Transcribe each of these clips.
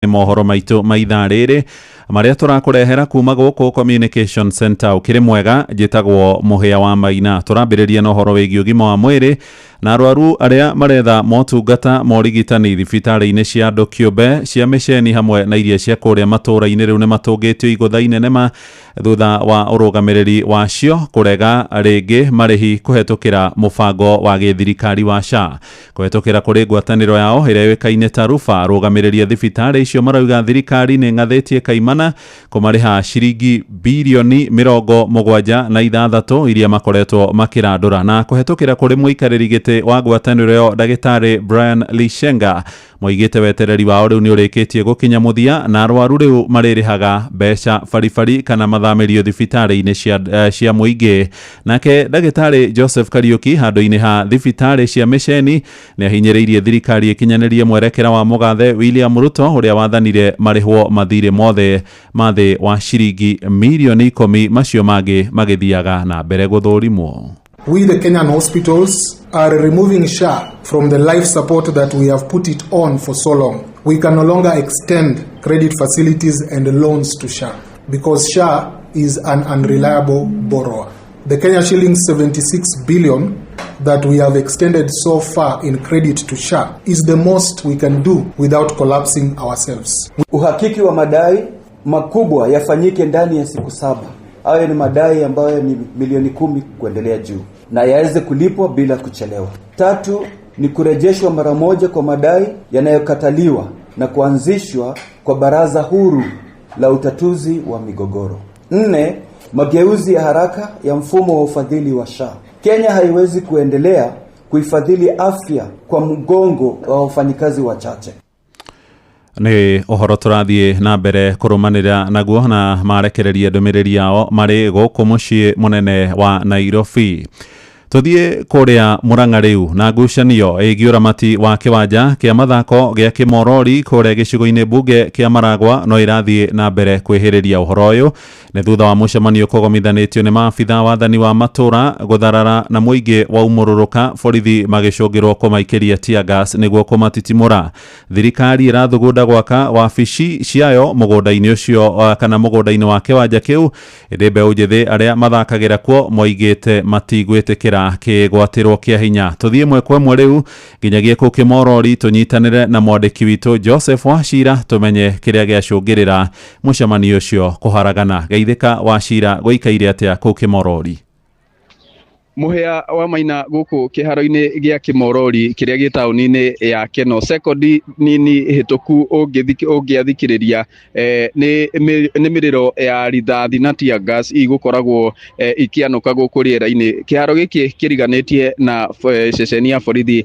Nĩ mohoro maitũ ma ithaa rĩrĩ marĩa tũrakũrehera kuma gũkũ Communication Center. Ũkĩrĩ mwega, njĩtagwo Mũhĩa wa Maina. Tũrambĩrĩria na ũhoro wĩgiĩ ũgima wa mwĩrĩ na arwaru arĩa maretha motungata ma ũrigitani thibitarĩ-inĩ cia andũ kĩũmbe, cia mĩceni hamwe na iria cia kũrĩa matũũra-inĩ rĩu nĩ matũngĩtio igũtha inene ma thutha wa ũrũgamĩrĩri wacio kũrega rĩngĩ marĩhi kũhetũkĩra mũbango wa gĩthirikari wa SHA. Kũhetũkĩra kũrĩ ngwatanĩro yao ĩrĩa yũĩkaine ta Rufa, arũgamĩrĩri a thibitarĩ icio marauga thirikari nĩ ĩng'athĩtie kaimana kũmarĩha ciringi birioni 76 iria makoretwo makĩrandũra. Na kũhetũkĩra kũrĩ mũikarĩri gĩtĩ wa ngwatanĩro ĩyo ndagĩtarĩ Brian Lishenga, moigĩte wetereri wao rĩu nĩ ũrĩkĩtie gũkinya mũthia na arwaru rĩu marĩrĩhaga mbeca baribari kana mathamĩrio thibitarĩ-inĩ cia mũingĩ. Nake ndagĩtarĩ Joseph Kariuki handũ-inĩ ha thibitarĩ cia mĩceni nĩ ahinyĩrĩirie thirikari ĩkinyanĩrie mwerekera wa mũgathe William Ruto ũrĩa wathanire marĩhwo mathirĩ mothe ma thĩ wa ciringi mirioni 10, macio mangĩ magĩthiaga na mbere gũthũrimwo. We, the Kenyan hospitals, are removing SHA from the life support that we have put it on for so long. We can no longer extend credit facilities and loans to SHA because SHA is an unreliable borrower. The Kenya shillings 76 billion that we have extended so far in credit to SHA is the most we can do without collapsing ourselves. Uhakiki wa madai makubwa yafanyike ndani ya siku 7. Hayo ni madai ambayo ni milioni 10 kuendelea juu na yaweze kulipwa bila kuchelewa. Tatu ni kurejeshwa mara moja kwa madai yanayokataliwa na kuanzishwa kwa baraza huru la utatuzi wa migogoro. Nne, mageuzi ya haraka ya mfumo wa ufadhili wa SHA. Kenya haiwezi kuendelea kuifadhili afya kwa mgongo wa wafanyikazi wachache. Nĩ ũhoro tũrathiĩ na mbere kũrũmanĩra naguo na marekereria ndũmĩrĩri yao marĩ gũkũ mũciĩ mũnene wa Nairobi. Tũthiĩ kũrĩa Mũrang'a rĩu na ngucanio ĩgiĩ ũramati wa kĩwanja kĩa mathako gĩa Kĩmorori kũrĩa gĩcigo-inĩ mbunge kĩa Maragwa no ĩrathiĩ na mbere kwĩhĩrĩria. Ũhoro ũyũ nĩ thutha wa mũcemanio kũgomithanĩtio nĩ maabitha wathani wa matũra gũtharara na mũingĩ waumũrũrũka, borithi magĩcũngĩrwo kũmaikĩria tear gas nĩguo kũmatitimũra. Thirikari ĩrathugunda gwaka wabici ciayo mũgũnda-inĩ ũcio kana mũgũnda-inĩ wa kĩwanja kĩu, ĩndĩ mbeũ njĩthĩ arĩa mathakagĩra kuo moigĩte matigwĩtĩkĩra kĩgwatĩrwo kĩa hinya. Tũthiĩ ĩmwe kwa ĩmwe rĩu nginyagia kũu Kĩmorori tũnyitanĩre na mwandĩki witũ Joseph Wachira tũmenye kĩrĩa gĩacũngĩrĩra mũcemanio ũcio kũharagana. Geithĩka Wachira, gũikaire atĩa kũu Kĩmorori? Mũhĩa wa Maina, gũkũ kĩharo-inĩ gĩa Kĩmorori kĩrĩa gĩ taũni-inĩ ya Keno, sekondi nini hĩtũku ũngĩathikĩrĩria nĩ mĩrĩro ya rithathi na tear gas igũkoragwo ikĩanũka gũkũ rĩera-inĩ. Kĩharo gĩkĩ kĩriganĩtie na ceceni ya borithi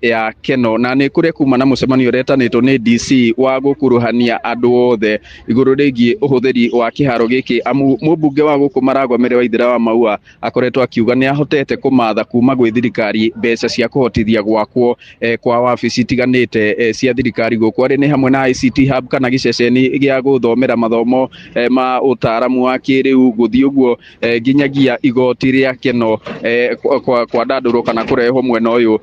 ya Keno na nĩ kũrĩa kuma na mũcemanio ũretanĩtwo nĩ DC wa gũkuruhania andũ othe igũrũ rĩgiĩ ũhũthĩri wa kĩharo gĩkĩ, amu mũmbunge wa gũkũ Maragwa Mary Waithera wa Maua akoretwo akiuga nĩ ahotete kũmatha kuma gwĩ thirikari mbeca cia kũhotithia gwakwo kwa wabici itiganĩte cia thirikari gũkũ, arĩ nĩ hamwe na ICT Hub kana gĩceceni gĩa gũthomera mathomo ma ũtaaramu wa kĩrĩu, gũthiĩ ũguo nginyagia igoti rĩa Keno kwandandũrwo kana kũrehwo mwena ũyũ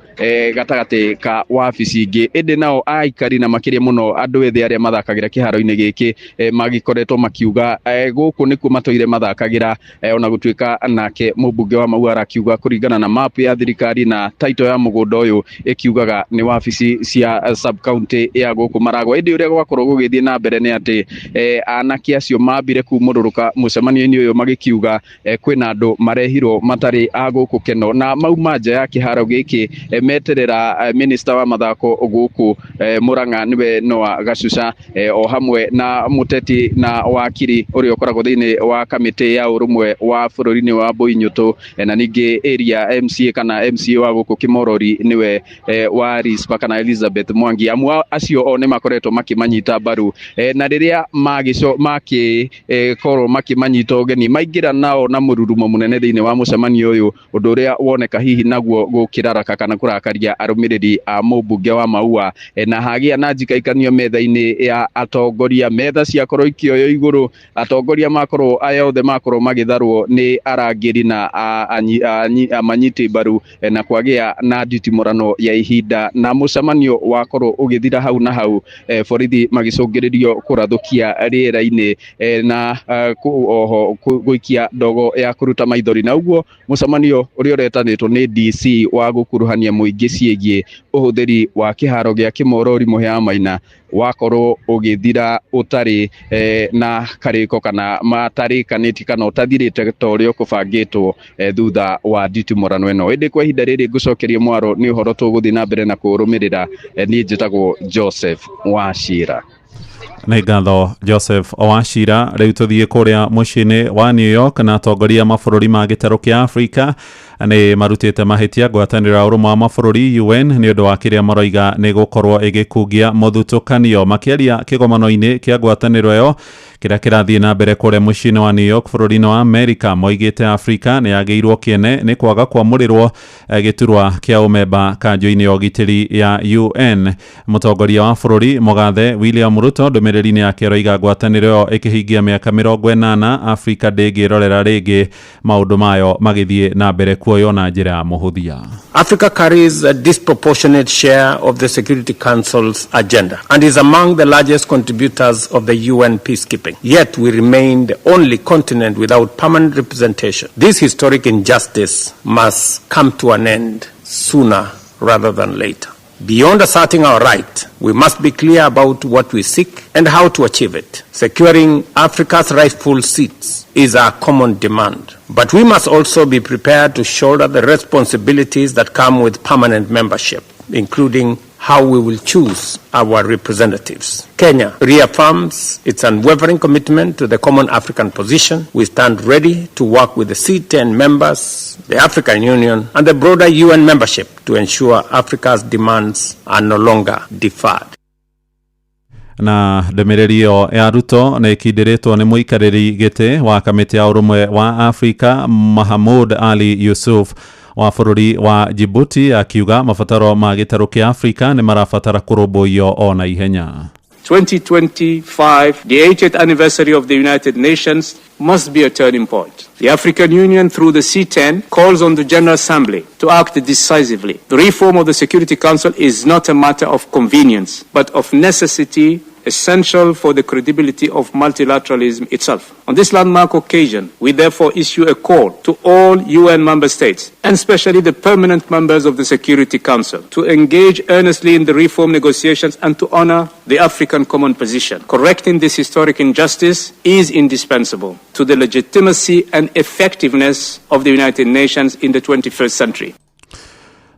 gatagatĩ ka wabici ingĩ. Ĩndĩ nao aikari na makĩria mũno andũ ethĩ arĩa mathakagĩra kĩharo-inĩ gĩkĩ magĩkoretwo makiuga gũkũ nĩkuo matũire mathakagĩra, ona gũtuĩka nake mũmbunge wa Maua arakiuga kũringana na map ya thirikari na title ya mũgũnda ũyũ ĩkiugaga nĩ wabici cia sub county ya gũkũ Maragwa. Ĩndĩ ũrĩa gwakorwo gũgĩthiĩ na mbere nĩ atĩ anake acio mambire kumũrũrũka mũcemanio-inĩ ũyũ magĩkiuga kwĩna andũ marehirwo matarĩ a gũkũ Keno na mauma nja ya kĩharo gĩkĩ meterera minister wa mathako gũkũ Murang'a nĩwe Noah Gacuca o hamwe na mũteti na wakiri ũrĩa ũkoragwo thĩinĩ wa kamĩtĩ ya ũrũmwe wa bũrũri-inĩ wa Mboinyũtũ na ningĩ area MCA kana MCA wa gũkũ Kĩmorori nĩwe wa Rispa kana Elizabeth Mwangi, amu acio o nĩ makoretwo makĩmanyita mbaru na rĩrĩa magĩco makĩ korwo makĩmanyita ũgeni maingĩra nao na mũrurumo mũnene thĩinĩ wa mũcemanio ũyũ, ũndũ ũrĩa woneka hihi naguo gũkĩraraka kana kũrakaria arũmĩrĩri a mũmbunge wa Maua na hagĩa na njikaikanio metha-inĩ ya atongoria. Metha ciakorwo ikĩoywo igũrũ, atongoria makorwo aya othe makorwo magĩtharwo nĩ arangĩri na Amanyiti mbaru na kwagĩa na nditimũrano ya ihinda na mũcemanio wakorwo ũgĩthira hau na hau, borithi magĩcũngĩrĩrio kũrathũkia rĩera-inĩ na oho gũikia ndogo ya kũruta maithori. Na ũguo mũcemanio ũrĩa ũretanĩtwo nĩ DC wa gũkuruhania mũingĩ ciĩgiĩ ũhũthĩri wa kĩharo gĩa Kĩmorori, Mũhĩa wa Maina, wakorwo ũgĩthira ũtarĩ na karĩko kana matarĩkanĩtie kana ũtathirĩte ta ũrĩa ũkũbangĩtwo thutha wa nditimũrano ĩno. Ĩndĩ kwa ihinda rĩrĩ ngũcokerie mwaro, nĩ ũhoro tũgũthiĩ na mbere na kũũrũmĩrĩra. Niĩ njĩtagwo Joseph Wachira. Nĩ ngatho, Joseph Wachira. Rĩu tũthiĩ kũrĩa mũciĩ-inĩ wa New York, na atongoria mabũrũri ma gĩtarũ kĩa Afrika nĩ marutĩte mahĩtia ngwatanĩro ya ũrũmwe wa mabũrũri UN nĩ ũndũ wa kĩrĩa maroiga nĩ gũkorwo ĩgĩkungia mũthutũkanio. Makĩaria kĩgomano-inĩ kĩa ngwatanĩro ĩyo kĩrĩa kĩrathiĩ na mbere kũrĩa mũciĩ-inĩ wa New York bũrũri-inĩ wa America, moigĩte Afrika nĩ yagĩirwo kĩene nĩ kwaga kwamũrĩrwo gĩturwa kĩa ũmemba kanjũ-inĩ ya ũgitĩri ya UN. Mũtongoria wa bũrũri mũgathe William Ruto ndũmĩrĩri-inĩ yake aroiga ngwatanĩro ĩyo ĩkĩhingia mĩaka 80, Afrika ndĩngĩrorera rĩngĩ maũndũ mayo magĩthiĩ na mbere kuoywo na njĩra ya mũhũthia. Africa carries a disproportionate share of the Security Council's agenda and is among the largest contributors of the UN peacekeeping. Yet we remain the only continent without permanent representation. This historic injustice must come to an end sooner rather than later. Beyond asserting our right, we must be clear about what we seek and how to achieve it. Securing Africa's rightful seats is our common demand. But we must also be prepared to shoulder the responsibilities that come with permanent membership, including how we will choose our representatives. Kenya reaffirms its unwavering commitment to the common African position. We stand ready to work with the C10 members, the African Union, and the broader UN membership to ensure Africa's demands are no longer deferred. Na ndũmĩrĩri ĩyo ya Ruto nĩ ĩkindĩrĩtwo nĩ mũikarĩri gĩtĩ wa kamĩtĩ ya ũrũmwe wa Afrika Mahamud Ali Yusuf wa bũrũri wa Djibouti, akiuga mabataro ma gĩtarũ kĩa Afrika nĩ marabatara kũrũmbũiyo o na ihenya. 2025, the 80th anniversary of the United Nations, must be a turning point. The African Union, through the C10, calls on the General Assembly to act decisively. The reform of the Security Council is not a matter of convenience, but of necessity, essential for the credibility of multilateralism itself. On this landmark occasion, we therefore issue a call to all UN member states, and especially the permanent members of the Security Council, to engage earnestly in the reform negotiations and to honor the African common position. Correcting this historic injustice is indispensable to the legitimacy and effectiveness of the United Nations in the 21st century.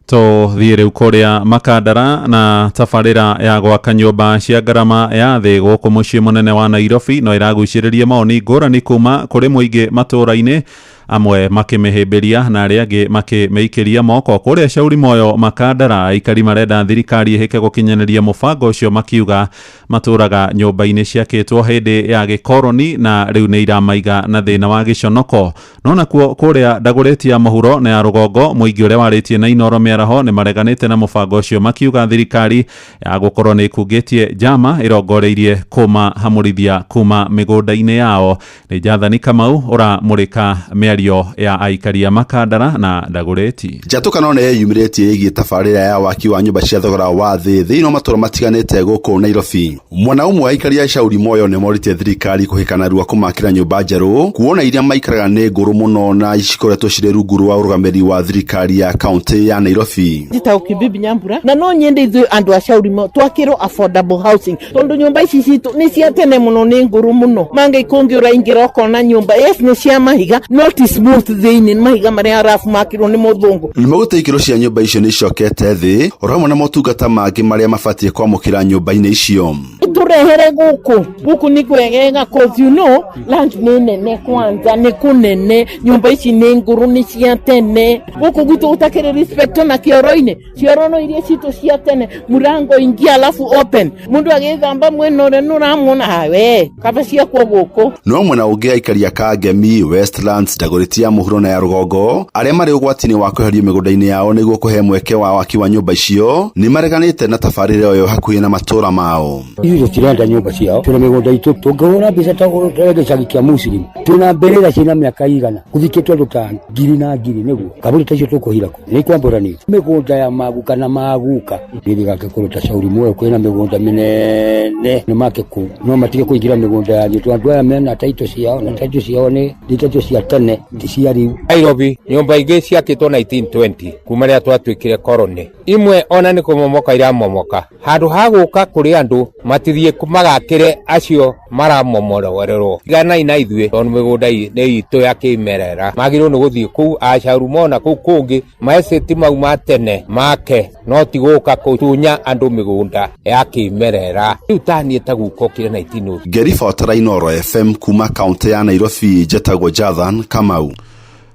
Tũthiĩ rĩu kũrĩa Makandara, na tabarĩra ya gwaka nyũmba cia ngarama ya thĩ gũkũ mũciĩ mũnene wa Nairobi no ĩragucĩrĩria mawoni ngũrani kuma kũrĩ mũingĩ matũũra-inĩ, amwe makĩmĩhĩmbĩria na arĩa angĩ makĩmĩikĩria moko. Kũrĩa Shauri Moyo Makandara, aikari marenda thirikari ĩhĩke gũkinyanĩria mũbango ũcio, makiuga matũraga nyũmba-inĩ ciakĩtwo hĩndĩ ya gĩkoroni na rĩu nĩ iramaiga na thĩna wa gĩconoko. No nakuo kũrĩa Ndagũrĩti ya mũhuro na ya rũgongo, mũingĩ ũrĩa warĩtie na Inoro mĩaraho nĩ mareganĩte na mũbango ũcio, makiuga thirikari ya gũkorwo nĩ ĩkungĩtie njama ĩrongoreirie kũmahamũrithia kuma mĩgũnda-inĩ yao. Nĩ Jathani Kamau ũramũrĩka mĩario ya aikari a Makandara na Ndagũrĩti. Njatũkano nĩ yeyumĩrĩtie ĩgiĩ tabarĩra ya waki wa nyũmba cia thogora wa thĩ thĩinĩ wa matũũra matiganĩte gũkũ Nairobi. Mwena ũmwe, aikari a Shauri Moyo nĩ morĩtie thirikari kũhĩka narua kũmakĩra nyũmba njerũ, kuona iria maikaraga nĩ ngũrũ mũno na cikoretwo cirĩ rungu rwa ũrũgamĩrĩri wa thirikari ya kaunti ya Nairobi. Njĩtagwo Kibibi Nyambura, na no nyende ithuĩ andũ a Shauri Moyo twakĩrwo affordable housing, tondũ nyũmba ici citũ nĩ cia tene mũno, nĩ ngũrũ mũno. Manga ikũngĩ ũraingĩra ũkona nyũmba, yes, nĩ cia mahiga, no ti smooth thĩinĩ, nĩ mahiga marĩa arabu makĩrwo nĩ mũthũngũ. Nĩmagũte ikĩro cia nyũmba icio nĩ icokete thĩ, oro hamwe na motungata mangĩ marĩa mabatiĩ kwamũkĩra nyũmba-inĩ icio. Tũrehere gũkũ, gũkũ nĩ kwegega, cause you know land nĩ nene, kwanza nĩ kũnene. Nyũmba ici nĩ ngũrũ, nĩ cia tene. Gũkũ gwitũ gũtakĩrĩ respect ona kĩoro-inĩ, cioro no iria citũ cia tene, mũrango ingia alafu open, mũndũ agĩthamba mwena ũrĩa nĩ ũramuona. We kaba ciakwo gũkũ. No mwena ũngĩ, aikari a Kangemi, Westlands, Dagoretti. Dagoreti ya mũhuro na ya rũgongo arĩa marĩ ũgwati-inĩ wa kweherio mĩgũnda-inĩ yao nĩguo kũhe mweke wa waki wa nyũmba icio nĩ mareganĩte na tabarĩra ĩyo hakuhĩ na matũũra mao. Ithuĩ tũtirenda nyũmba ciao, twĩna mĩgũnda itũ. Tũngĩhũra mbica ta gĩcagi kĩa Muslim, twĩna mbĩrĩra ciĩna mĩaka igana gũthikĩtwo andũ ta ngiri na ngiri, nĩguo kaburi ta icio tũkũhira kũ nĩ ikwambũranio mĩgũnda ya maguka na maguka. Gĩthigake kũrũ ta Shauri Moyo kwĩna mĩgũnda mĩnene, nĩ make kũu no matige kũingĩra mĩgũnda yanyu tondũ andũ aya mena taito ciao na taito ciao nĩ taito cia tene, ti cia rĩu. Nairobi nyũmba ingĩ ciakĩtwo 1920 kuma rĩrĩa twatuĩkire koroni, imwe ona nĩ kũmomoka iramomoka. Handũ ha gũka kũrĩ andũ matithiĩ magakĩre acio maramomorerwo, tiganai na ithuĩ tondũ mĩgũnda nĩ itũ ya kĩmerera. Magĩrĩirwo nĩ gũthiĩ kũu acarumo na kũu kũngĩ maecĩti mau ma tene make, no ti gũka kũtunya andũ mĩgũnda ya kĩmerera. Rĩu taniĩ ta guka ũkire 19 Ngĩribotera Inooro FM kuma kaunti ya Nairobi, njetagwo Jathan Kamau.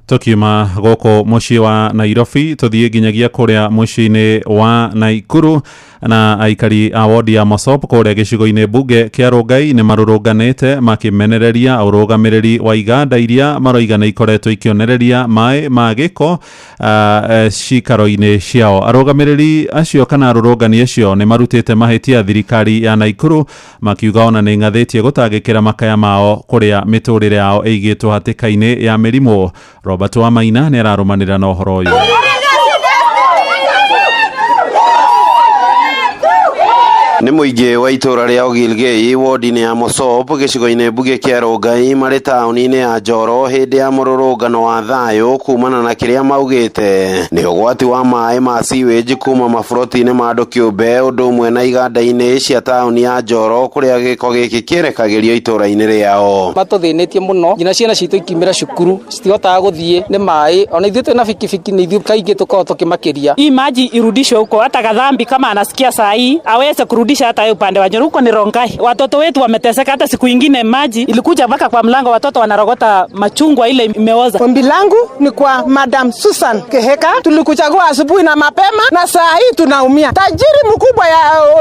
Tukiuma gũkũ mũciĩ wa Nairobi tũthiĩ nginyagia kũrĩa mũciĩ-inĩ wa Naikuru, na aikari a wodi ya Mosop kũrĩa gĩcigo-inĩ mbunge kĩa Rongai nĩ marũrũnganĩte makĩmenereria ũrũgamĩrĩri wa iganda iria maroiga nĩ ikoretwo ikĩonereria maĩ ma gĩko cikaro-inĩ ciao. Arũgamĩrĩri acio kana arũrũngani acio nĩ marutĩte mahĩtia thirikari ya Naikuru makiuga ona nĩ ng'athĩtie gũtangĩkĩra makaya mao kũrĩa mĩtũrĩre yao ĩigĩtwo hatĩka-inĩ ya mĩrimũ. Robert Wamaina nĩ ararũmanĩrĩra na ũhoro ũyũ. Nĩ mũingĩ wa itũũra rĩa Ogilgei wodi-inĩ ya Mosop gĩcigo-inĩ mbunge kĩa Rongai marĩ taũni-inĩ ya Njoro hĩndĩ ya mũrũrũngano wa thayũ kumana na kĩrĩa maugĩte nĩ ũgwati wa maĩ ma sewage kuma maburoti-inĩ ma andũ kĩũmbe ũndũ ũmwe na iganda-inĩ cia taũni ya Njoro kũrĩa gĩko gĩkĩ kĩerekagĩrio itũũra-inĩ rĩao. Matũthĩnĩtie mũno nginya ciana citũ ikiumĩra cukuru citihotaga gũthiĩ nĩ maĩ, ona ithuĩ twĩna bikibiki nĩ ithuĩ kaingĩ tũkoragwo tũkĩmakĩria. Hii maji irudishwe huko, hata Kadhambi kama anasikia saa hii aweze kurudisha hata yeye upande wa Njoro. Huko ni Rongai, watoto wetu wameteseka. Hata siku ingine maji ilikuja mpaka kwa mlango, watoto wanarogota machungwa ile imeoza. Ombi langu ni kwa Madam Susan Keheka, tulikuchagua asubuhi na mapema na saa hii tunaumia. Tajiri mkubwa ya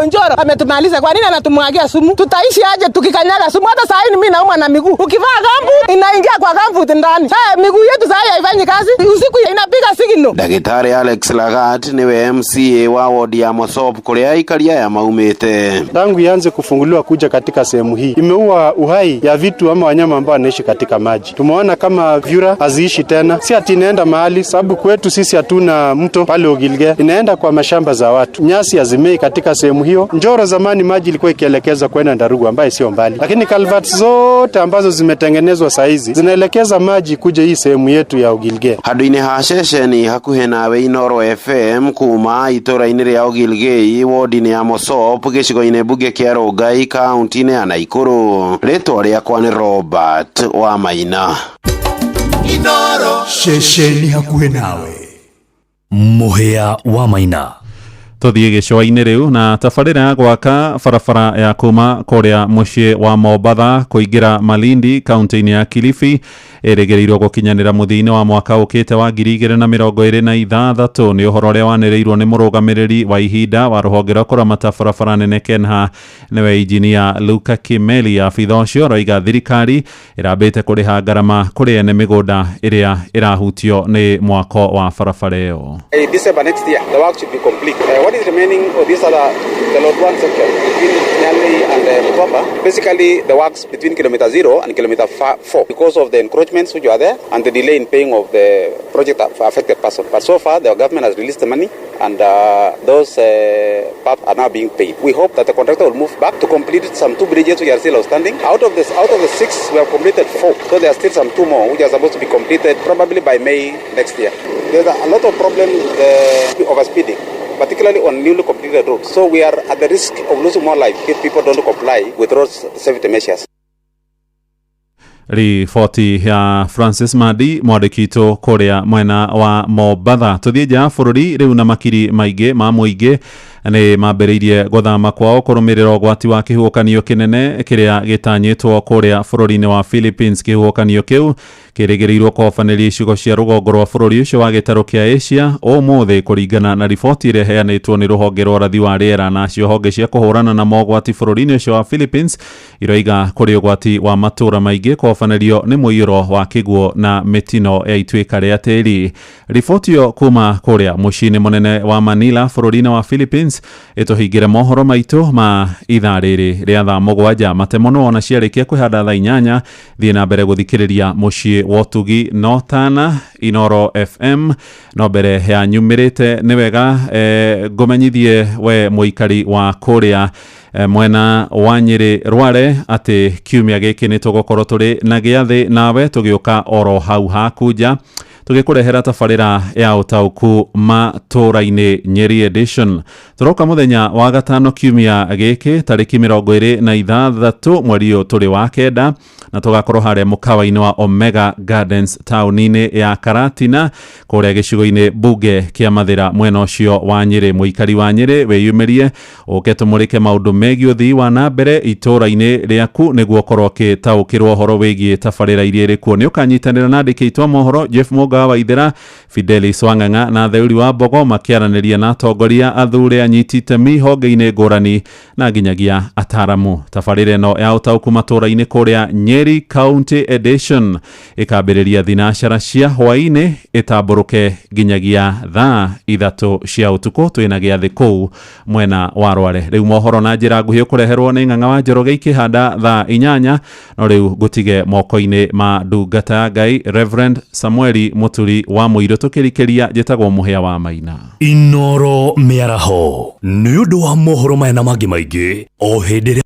Njoro ametumaliza. Kwa nini anatumwagia sumu? Tutaishi aje tukikanyaga sumu? Hata saa hii mimi naumwa na miguu, ukivaa gambu inaingia kwa gambu ndani. Sasa miguu yetu saa hii haifanyi kazi, usiku inapiga signal. Ndagĩtarĩ Alex Lagat niwe MCA wa wodi ya Mosop kũrĩa aikari aya maumĩte. Tangu ianze kufunguliwa kuja katika sehemu hii imeua uhai ya vitu ama wanyama ambao wanaishi katika maji. Tumeona kama vyura haziishi tena, si ati inaenda mahali, sababu kwetu sisi hatuna mto pale Ogilge, inaenda kwa mashamba za watu, nyasi hazimei katika sehemu hiyo. Njoro zamani maji ilikuwa ikielekeza kwenda Ndarugu ambaye sio mbali, lakini culverts zote ambazo zimetengenezwa saa hizi zinaelekeza maji kuja hii sehemu yetu ya Ogilge. Handũ-inĩ ha ceceni hakuhĩ nawe Inooro FM kuma itũũra-inĩ rĩa Ogilgei wodi-inĩ ya Mosop gĩcigo-inĩ mbunge kĩa Rongai kaunti-inĩ ya Naikuru. Rĩtwa rĩakwa nĩ Robert Wamaina. Ceceni hakuhĩ nawe Mũhĩa wa Maina. Tuthiĩ gĩcũa-inĩ rĩu na tabarĩra ya gwaka barabara ya kuma kũrĩa mũciĩ wa Mombatha kũingĩra Malindi kaunti-inĩ ya Kilifi ĩrĩgĩrĩirwo gũkinyanĩra mũthia-inĩ wa mwaka ũkĩte wa 2026. Nĩ ũhoro ũrĩa wanĩrĩirwo nĩ mũrũgamĩrĩri wa ihinda wa rũhonge rwa kũramata barabara nene KENHA, nĩwe injinia Luka Kimeli. Abitha ũcio aroiga thirikari ĩrambĩte kũrĩha ngarama kũrĩ ene mĩgũnda ĩrĩa ĩrahutio nĩ mwako wa barabara ĩyo. In December next year, the work should be complete. What is remaining of this other, the Lot 1 section between Nyali and Mtwapa, basically the works between kilometer 0 and kilometer 4, because of the encroachments which are there and the delay in paying of the project affected person. But so far, the government has released the money and those parts are now being paid. We hope that the contractor will move back to complete some 2 bridges which are still outstanding. Out of the 6, we have completed 4. So there are still some 2 more which are supposed to be completed probably by May next year. There's a lot of problems with overspeeding, particularly on newly completed roads. So we are at the risk of losing more life if people don't comply with road safety measures. Riboti ya Francis Madi mwandĩki witũ kũrĩa mwena wa Mombatha. Tũthiĩ nja ya bũrũri rĩu na makiri maingĩ ma mũingĩ nĩ mambĩrĩirie gũthama kwao kũrũmĩrĩra ũgwati wa kĩhuhũkanio kĩnene kĩrĩa gĩtanyĩtwo kũrĩa bũrũri-inĩ wa Philippines. Kĩhuhũkanio kĩu Kĩrĩgĩrĩirwo kũhobanĩria icigo cia rũgongo rwa bũrũri ũcio wa gĩtarũ kĩa Asia ũmũthĩ, kũringana na riboti ĩrĩa ĩheanĩtwo nĩ rũhonge rwa ũrathi wa rĩera. Nacio honge cia kũhũrana na mogwati bũrũri-inĩ ũcio wa Philippines iroiga kũrĩ ũgwati wa matũũra maingĩ kũhobanĩrio nĩ mũiyũro wa kĩguũ na mĩtino ya ituĩka rĩa tĩri. Riboti ĩyo kuma kũrĩa mũciĩ-inĩ mũnene wa Manila bũrũri-inĩ wa Philippines ĩtũhingĩre mohoro maitũ ma ithaa rĩrĩ rĩa thaa 7. Matemo nĩ wona ciarĩkia kwĩhanda thaa 8. Thiĩ na mbere gũthikĩrĩria mũciĩ wa ũtugi no tana Inoro FM. No mbere ya nyumĩrĩte nĩ wega ngũmenyithie we mũikari wa kũrĩa mwena wa Nyĩrĩ Rware atĩ kiumia gĩkĩ nĩ tũgũkorwo tũrĩ na gĩathĩ nawe tũgĩũka oro hau haku nja tũgĩkũrehera tabarĩra ya ũtaũku matũũra-inĩ Nyeri edition. Tũroka mũthenya wa gatano kiumia gĩkĩ tarĩki 26 mweri ũyũ tũrĩ wa 9, na tũgakorwo harĩa mũkawa-inĩ wa Omega Gardens taũni-inĩ ya Karatina kũrĩa gĩcigo-inĩ mbunge kĩa Mathĩra mwena ũcio wa Nyĩrĩ. Mũikari wa Nyĩrĩ wĩyumĩrie ũke tũmũrĩke maũndũ megiĩ ũthii wa na mbere itũũra-inĩ rĩaku nĩguo ũkorwo ũkĩtaũkĩrwo ũhoro wĩgiĩ tabarĩra iria irĩ kuo. Nĩ ũkanyitanĩra na andĩki aitũ a mohoro Jeff Mũnga wa Waithera, Fidelis Wang'ang'a na Theuri wa Mbogo makĩaranĩria na atongoria athure anyiti itemi honge-inĩ ngũrani na nginyagia ataramu. Tabarĩra ĩno ya ũtaũku matũũra-inĩ kũrĩa Nyeri County Edition ĩkambĩrĩria thinacara cia hwaĩ-inĩ ĩtambũrũke nginyagia thaa 3 cia ũtukũ. Twĩna gĩathĩ kũu mwena wa Rware. Rĩu mohoro na njĩra nguhĩ ũkũreherwo nĩ Ng'ang'a wa Njoroge ikĩhanda thaa 8. No rĩu ngũtige moko-inĩ ma ndungata ya Ngai Reverend Samueli Mũturi wa Mũirũ. Tũkĩrikĩria njĩtagwo Mũhĩa wa Maina. Inoro mĩaraho nĩ ũndũ wa mohoro maya na mangĩ maingĩ o hĩndĩ ĩrĩa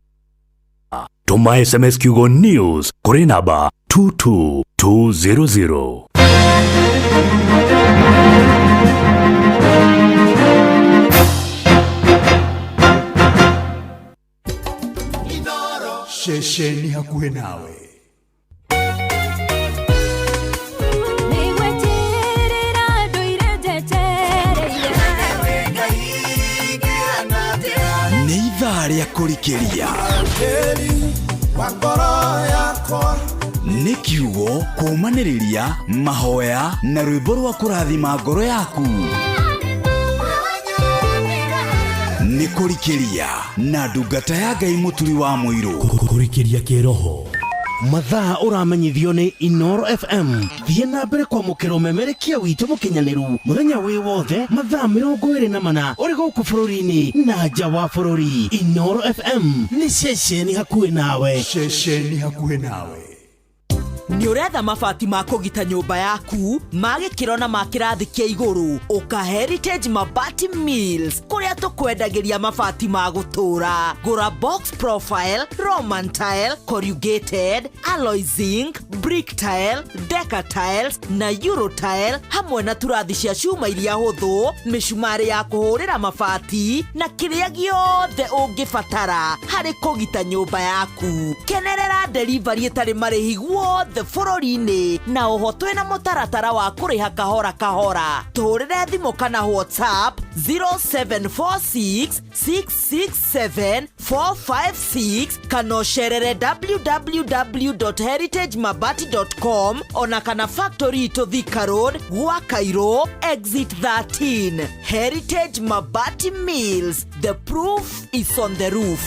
tũma SMS kiugo news kũrĩ namba 22200. Ceceni hakuhĩ nawe. Nĩ ithaa rĩa kũrikĩria nĩ kiugo kũũmanĩrĩria mahoya na rwĩmbo rwa kũrathima ngoro yaku. Nĩ kũrikĩria na ndungata ya Ngai Mũturi wa Mũirũ. Kũrikĩria kĩroho mathaa ũramenyithio nĩ Inoro FM. Thiĩ na mbere kwamũkĩra ũmemerekia witũ mũkinyanĩru mũthenya wĩ wothe mathaa 24 ũrĩ gũkũ bũrũri-inĩ na nja wa bũrũri. Inoro FM nĩ ceceni hakuhĩ nawe. Ceceni hakuhĩ nawe. Nĩ ũretha mabati ma kũgita nyũmba yaku ma gĩkĩro na ma kĩrathi kĩa igũrũ? Ũka Heritage Mabati Mills kũrĩa tũkwendagĩria mabati ma gũtũũra. Gũra box profile, Roman tile, corrugated, alloy zinc, brick tile, deca tiles na euro tile, hamwe na turathi cia cuma iria hũthũ, mĩcumarĩ ya kũhũrĩra mabati na kĩrĩa gĩothe ũngĩbatara harĩ kũgita nyũmba yaku. Kenerera delivery ĩtarĩ marĩhi guothe bũrũri-inĩ, na oho twĩna mũtaratara wa kũrĩha kahora kahora. Tũhũrĩre thimũ kana WhatsApp 0746 667 456 kana ũcerere www.heritagemabati.com ona kana factory itũ Thika Road, gwa Cairo exit 13. Heritage Mabati Mills, the proof is on the roof.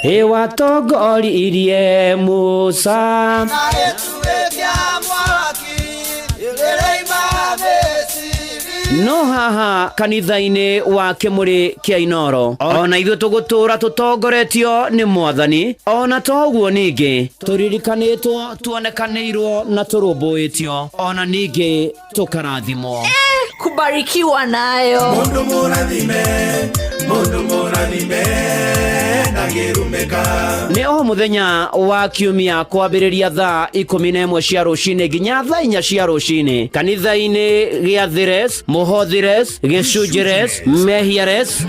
Ĩwatongoririe Musa no haha kanitha-inĩ wa kĩmũrĩ kĩa Inoro ona ithuĩ tũgũtũũra tũtongoretio nĩ Mwathani. Ona to ũguo ningĩ tũririkanĩtwo, tuonekanĩirwo na tũrũmbũĩtio, ona ningĩ tũkarathimwo. Kubarikiwa nayo. Mundu mũrathime, mundu mũrathime, ndangĩrumĩka. Nĩ o mũthenya wa kiumia kwambĩrĩria thaa 11 cia rũcinĩ nginya thaa 4 cia rũcinĩ kanitha-inĩ gĩa Thires, Mũhothires, Gĩcunjĩres, Mehiares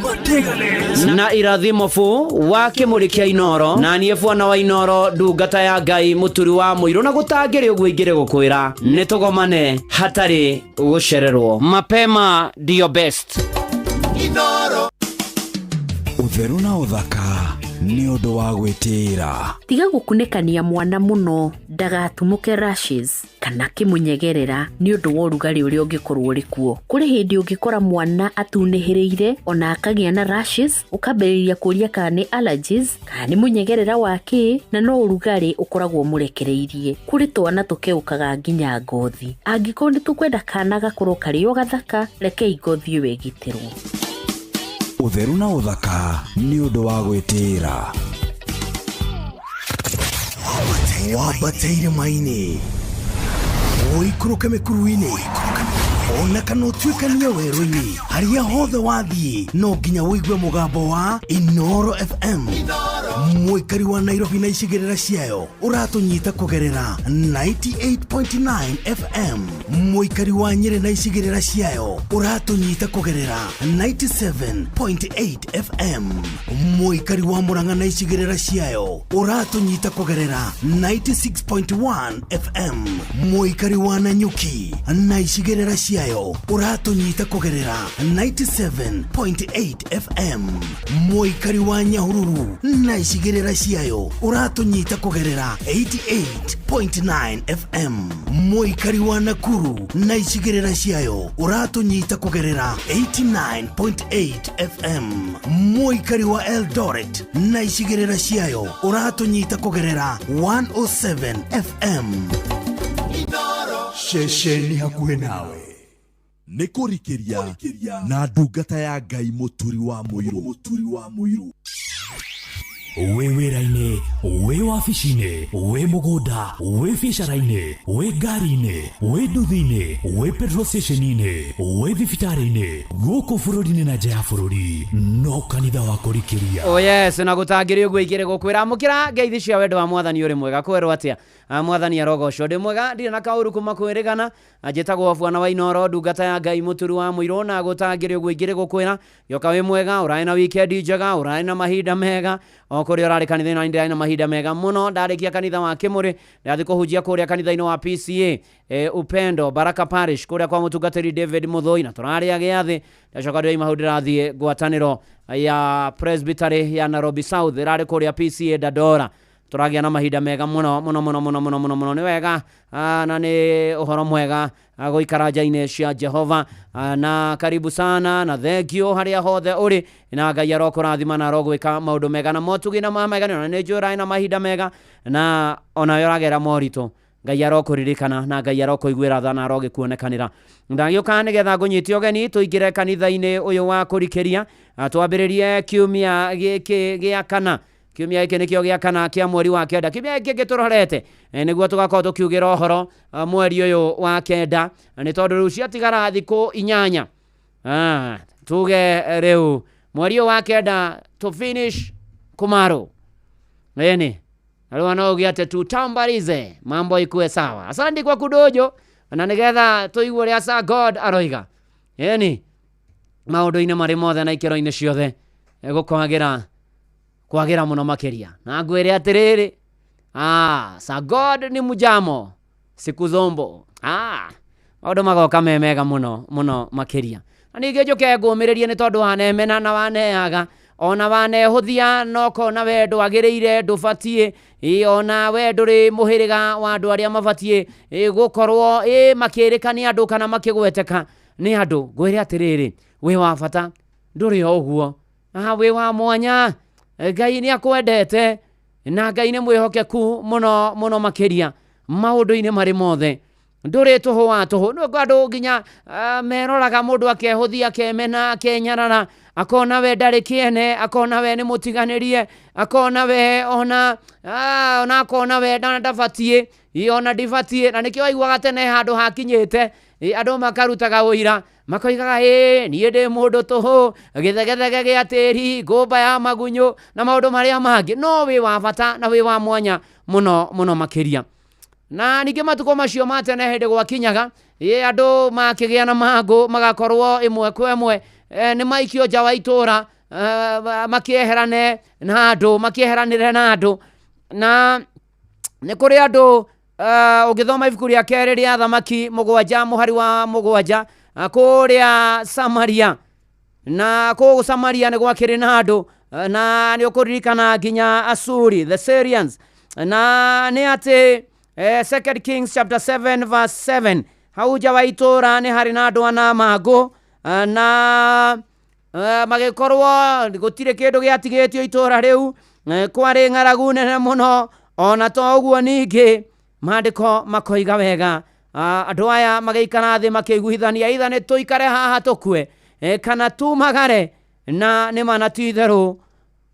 na Irathimo bu wa kĩmũrĩ kĩa Inoro. Na niĩ bwana wa Inoro, ndungata ya Ngai Mũturi wa Mũirũ, na gũtangĩrĩ ũguo ingĩrĩ gũkwĩra nĩ tũgomane hatarĩ gũcererwo. Mapema ndio best. Inoro. Ũtheru na ũthaka Nĩ ũndũ wa gwĩtĩĩra. Tiga gũkunĩkania mwana mũno ndagatumũke rashes kana kĩmũnyegerera nĩ ũndũ wa ũrugarĩ ũrĩa ũngĩkorwo ũrĩ kuo. Kũrĩ hĩndĩ ũngĩkora mwana atunĩhĩrĩire ona akagĩa na rashes, ũkambĩrĩria kũria kana nĩ allergies kana nĩ mũnyegerera wa kĩ, na no ũrugarĩ ũkoragwo ũmũrekereirie. Kũrĩ twana tũkeũkaga nginya ngothi. Angĩkorwo nĩ tũkwenda kana gakorwo karĩ o gathaka, rekei ngothi ĩyo ĩgitĩrwo. Ũtheru na ũthaka nĩ ũndũ wa gwĩtĩĩra. Wambate irĩma-inĩ, ũikũrũke mĩkuru-inĩ, ona kana ũtuĩkanie werũ-inĩ, harĩa hothe wathiĩ no nginya ũigue mũgambo wa Inoro FM. Mũikari wa Nairobi na icigĩrĩra ciayo ũratũnyita kũgerera 98.9 FM. Mũikari wa Nyĩrĩ na icigĩrĩra ciayo ũratũnyita kũgerera 97.8 FM. Mũikari wa Murang'a na icigĩrĩra ciayo ũratũnyita kũgerera 96.1 FM. Mũikari wa Nanyuki na icigĩrĩra ciayo ũratũnyita kũgerera 97.8 FM. Mũikari wa Nyahururu na icigĩrĩra ciayo ũratũnyita kũgerera 88.9 FM. Mũikari wa Nakuru na icigĩrĩra ciayo ũratũnyita kũgerera 89.8 FM. Mũikari wa Eldoret na icigĩrĩra ciayo ũratũnyita kũgerera 107 FM. Ceceni hakuhĩ nawe nĩ kũrikĩria na ndungata ya Ngai Mũturi wa Mũirũ. Wĩ wĩra-inĩ, wĩ wabici-inĩ, wĩ mũgũnda, wĩ biacara-inĩ, wĩ ngari-inĩ, wĩ nduthi-inĩ, wĩ petrol station-inĩ, wĩ thibitarĩ-inĩ, gũkũ bũrũri-inĩ na nja ya bũrũri, no kanitha wa kũrikĩria. Oh yes, na gũtangĩrĩ ũguo igĩrĩ gũkwĩra amũkĩra ngeithi cia wendo wa mwathani ũrĩ mwega kwerwo atĩa. Mwathani arogocwo. Ndĩ mwega ndirĩ na kaũru kuma kwĩrĩgana. Njĩtagwo bwana wa Inoro, ndungata ya Ngai Mũturi wa Mũirũ, na gũtangĩrĩ ũguo igĩrĩ gũkwĩra gĩoka wĩ mwega, ũrarĩ na weekend njega, ũrarĩ na mahinda mega. O kũrĩa ũrarĩ kanitha-inĩ, na ndĩrarĩ na mahinda mega mũno. Ndarĩkia kanitha wa Kĩmũrĩ, ndathiĩ kũhunjia kũrĩa kanitha-inĩ wa PCA, Upendo Baraka Parish, kũrĩa kwa mũtungatĩri David Mũthũi, na tũrarĩa gĩathĩ. Ndacoka ndĩraima hau ndĩrathiĩ ngwatanĩro ya Presbytery ya Nairobi South, ĩrarĩ kũrĩa PCA Dandora. Tũragĩa na mahinda mega mũno mũno mũno mũno mũno mũno mũno. Nĩ wega, na nĩ ũhoro mwega, gũikara nja-inĩ cia Jehova. Na karibu sana na thank you harĩa hothe ũrĩ, na Ngai arokũrathima na arogwĩka maũndũ mega na motugĩ na mega, na nĩ njũĩ ũrarĩ na mahinda mega na onawe ũragera moritũ. Ngai arokũririkana na Ngai arokũiguĩra tha na arogĩkuonekanĩra. Ndagĩũka nĩgetha ngũnyite ũgeni tũingĩre kanitha-inĩ ũyũ wa kũrikĩria, twambĩrĩrie kiumia gĩkĩ gĩa kana. Kiumia gĩkĩ nĩkĩo gĩa kana kĩa mweri wa kenda. Kiumia gĩkĩ gĩtũrorete, nĩguo tũgakorwo tũkiugĩra ũhoro, mweri ũyũ wa kenda, nĩ tondũ rĩu ciatigara thikũ 8. Tuge rĩu mweri ũyũ wa kenda to finish kumaro. Ĩni rĩu no uge atĩ tutambarize mambo ikue sawa. Asante kwa kudojo na nĩgetha tũigue ũrĩa Sir God aroiga. Ĩni maũndũ-inĩ marĩ mothe na ikĩro-inĩ ciothe gũkwagĩra kwagĩra mũno makĩria. Na ngwĩre atĩrĩrĩ, Sir God ni mujamo siku zombo. Maũndũ magoka me mega mũno mũno makĩria. Na ningĩ njũke ngũmĩrĩrie nĩ tondũ wanemena na waneaga, ona wanehũthia na ũkona we ndwagĩrĩire, ndũbatiĩ, ona we ndũrĩ mũhĩrĩga wa andũ arĩa mabatiĩ, gũkorwo, makĩrĩka nĩ andũ kana makĩgweteka nĩ andũ. Ngwĩre atĩrĩrĩ, wĩ wa bata, ndũrĩ o ũguo. Wĩ wa mwanya, Ngai nĩ akwendete na Ngai nĩ mwĩhokeku mũno mũno makĩria maũndũ-inĩ marĩ mothe. Ndũrĩ tũhũ wa tũhũ. Nĩ ũguo andũ nginya, meroraga mũndũ akehũthia, akemena, akenyarara, akona we ndarĩ kĩene, akona we nĩ mũtiganĩrie, akona we ona akona we ndabatiĩ, ona ndibatiĩ. Na nĩkĩo waiguaga tene handũ hakinyĩte, andũ makarutaga ũira, makoigaga, niĩ ndĩ mũndũ tũhũ, gĩthegethege gĩa tĩri, ngũmba ya magunyũ na maũndũ marĩa mangĩ. No wĩ wa bata na wĩ wa mwanya mũno mũno makĩria. Na ningĩ matukũ macio ma tene hĩndĩ gwakinyaga, andũ makĩgĩa na mangũ magakorwo ĩmwe kwa ĩmwe, nĩ maikio nja wa itũra, makĩeherane na andũ, makĩeheranĩre na andũ. Na nĩ kũrĩ andũ, ũngĩthoma ibuku rĩa kerĩ rĩa Thamaki 7 mũhari wa 7, kũrĩa Samaria. Na kũu Samaria nĩ gwakĩrĩ na andũ, Na nĩ ũkũririkana nginya Asuri, the Syrians. Na nĩ atĩ Second Kings chapter 7 verse 7, hau nja wa itũũra nĩ harĩ na andũ ana mangũ, na magĩkorwo gũtirĩ kĩndũ gĩatigĩtio itũũra rĩu. Kwarĩ ng'aragu nene mũno. Ona to ũguo, ningĩ maandĩko makoiga wega, andũ aya magĩikara thĩ makĩiguithania, itha nĩ tũikare haha tũkue, kana tumagare. Na nĩ ma na ti itherũ,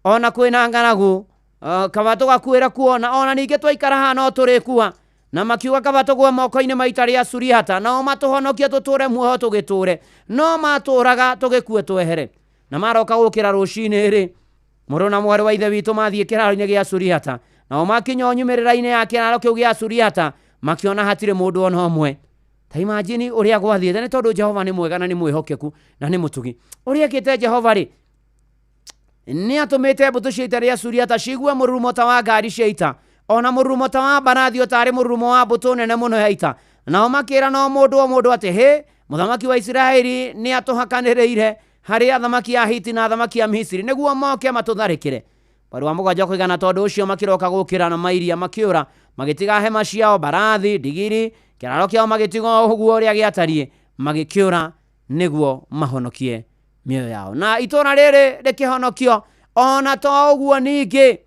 ona kwĩna ng'aragu, kaba tũgakuĩra kuo, na ona ningĩ twaikara haha no tũrĩkua. Na makiuga kaba tũgwe moko-inĩ ma ita rĩa Suriata, nao matũhonokie tũtũre muoyo tũgĩtũre, no matũraga tũgĩkue twehere. Na maroka gũkĩra rũcinĩ rĩ, mũrũ na mwarĩ wa ithe witũ mathiĩ kĩraro-inĩ gĩa Suriata, nao makinya nyumĩrĩra-inĩ ya kĩraro kĩu gĩa Suriata, makĩona hatirĩ mũndũ ona ũmwe. Ta imagine ũrĩa gwathiĩte, nĩ tondũ Jehova nĩ mwega na nĩ mwĩhokeku na nĩ mũtugi. Ũrĩa ekĩte Jehova rĩ, nĩ atũmĩte mbũtũ cia ita rĩa Suriata ciigue mũrurumo ta wa ngari cia ita, ona mũrurumo ta wa mbarathi, o tarĩ mũrurumo wa mbũtũ nene mũno ya ita. Nao makĩra no mũndũ o mũndũ atĩ, hĩ, mũthamaki wa Isiraeli nĩ atũhakanĩrĩire harĩ athamaki a Hiti na athamaki a Misiri nĩguo moke matũtharĩkĩre. Mweri wa 7 kũigana, tondũ ũcio makĩroka gũkĩra na mairia, makĩũra, magĩtiga hema ciao, mbarathi, ndigiri, kĩraro kĩao magĩtiga o ũguo ũrĩa gĩatariĩ, magĩkĩũra nĩguo mahonokie mĩoyo yao. Na itũũra rĩrĩ rĩkĩhonokio. Ona to ũguo, ningĩ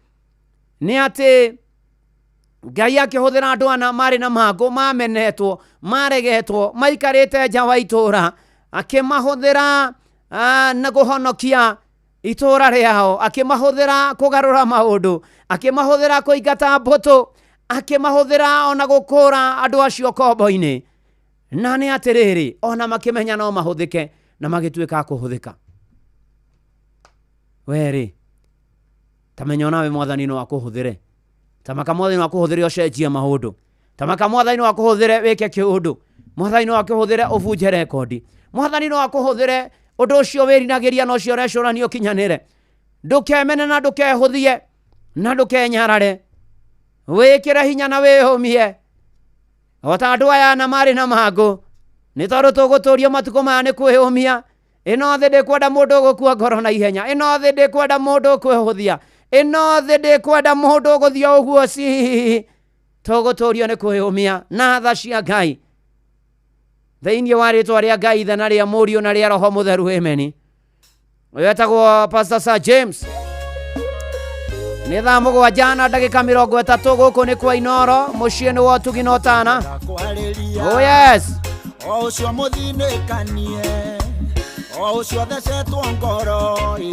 nĩ atĩ Ngai akĩhũthĩra andũ ana marĩ na mangũ, mamenetwo, maregetwo, maikarĩte nja wa itũũra, akĩmahũthĩra na kũhonokia itũũra rĩao, akĩmahũthĩra kũgarũra maũndũ, akĩmahũthĩra kũingata mbũtũ, akĩmahũthĩra ona gũkũra andũ acio kombo-inĩ. Na nĩ atĩrĩrĩ, ona makĩmenya no mahũthĩke, na magĩtuĩka a kũhũthĩka. Werĩ ta menya onawe mwathani no akũhũthĩre. Ta maka mwathani no akũhũthĩre ũcenjie maũndũ. Ta maka mwathani no akũhũthĩre wĩke kĩũndũ. Mwathani no akũhũthĩre ũbunje rekondi. Mwathani no akũhũthĩre ũndũ ũcio wĩrinagĩria na ũcio ũrecũrania ũkinyanĩre. Ndũkemene na ndũkehũthie na ndũkenyarare, wĩkĩre hinya na wĩhũmie o ta andũ aya na marĩ na mangũ, nĩ tondũ tũgũtũrio matukũ maya nĩ kwĩhũmia. Ĩno thĩ ndĩkwenda mũndũ ũgũkua ngoro na ihenya. Ĩno thĩ ndĩkwenda mũndũ ũkwĩhũthia. Ĩno thĩ ndĩkwenda mũndũ ũgũthiĩ ũguo ci. Tũgũtũrio nĩ kwĩhũmia na tha cia Ngai, thĩinĩ wa rĩtwa rĩa Ngai Ithe na rĩa Mũriũ na rĩa Roho Mũtheru, ameni. Ũyũ etagwo Pastor Sir James. Nĩ thaa 7:30. Gũkũ nĩ kwa Inoro, mũciĩ nĩ wa ũtugi na ũtana. Oh yes. O ũcio mũthinĩkanie, o ũcio thecetwo ngoro ĩ,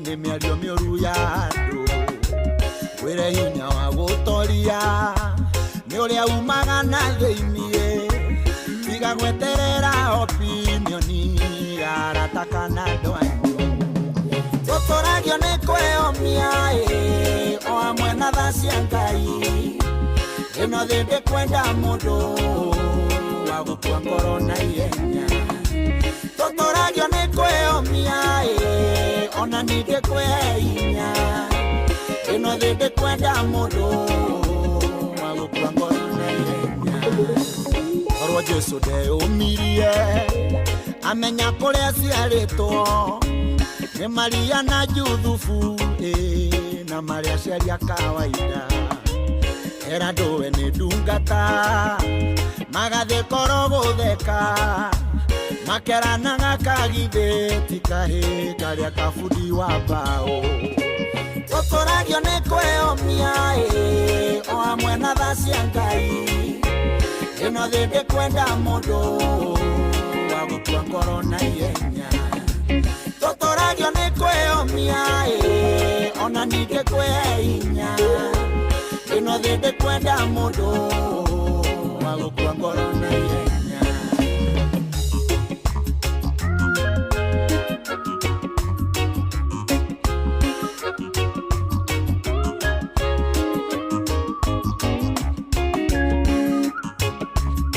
nĩ mĩario mĩũru ya andũ, wĩre hinya wa gũtoria nĩ ũrĩa umaga na thĩiniĩ. Tiga gweterera opinioni ya arata kana andũ anyu. Tũtũragio nĩ kwĩyomia ĩ, o hamwe na tha cia Ngai. Ĩno thĩ ndĩkwenda mũndũ wa gũkua ngoro na ihenya. Tũtũragio nĩ kwĩyomia ĩ, ona ningĩ kwĩhe hinya. Ĩno thĩ ndĩkwenda mũndũ wa gũkua ngoro na ihenya. Korwo Jesu ndeyũmirie amenya kũrĩa ciarĩtwo nĩ Maria na Juthubu ĩ, na marĩa aciari a kawaida, era ndũwe nĩ ndungata, magathiĩ koro gũtheka, makeranaga kagithĩ ti kahĩ karĩa kabundi wa mbaũ. Tũtũragio nĩ kwĩyomia ĩ, o hamwe na tha cia Ngai. Ĩno thĩ ndĩkwenda mũndũ wa gũkua ngoro na ihenya. Tũtũragio nĩ kwĩyomia ĩ, ona ningĩ kwĩhe hinya. Ĩno thĩ ndĩkwenda mũndũ wa gũkua ngoro na ihenya.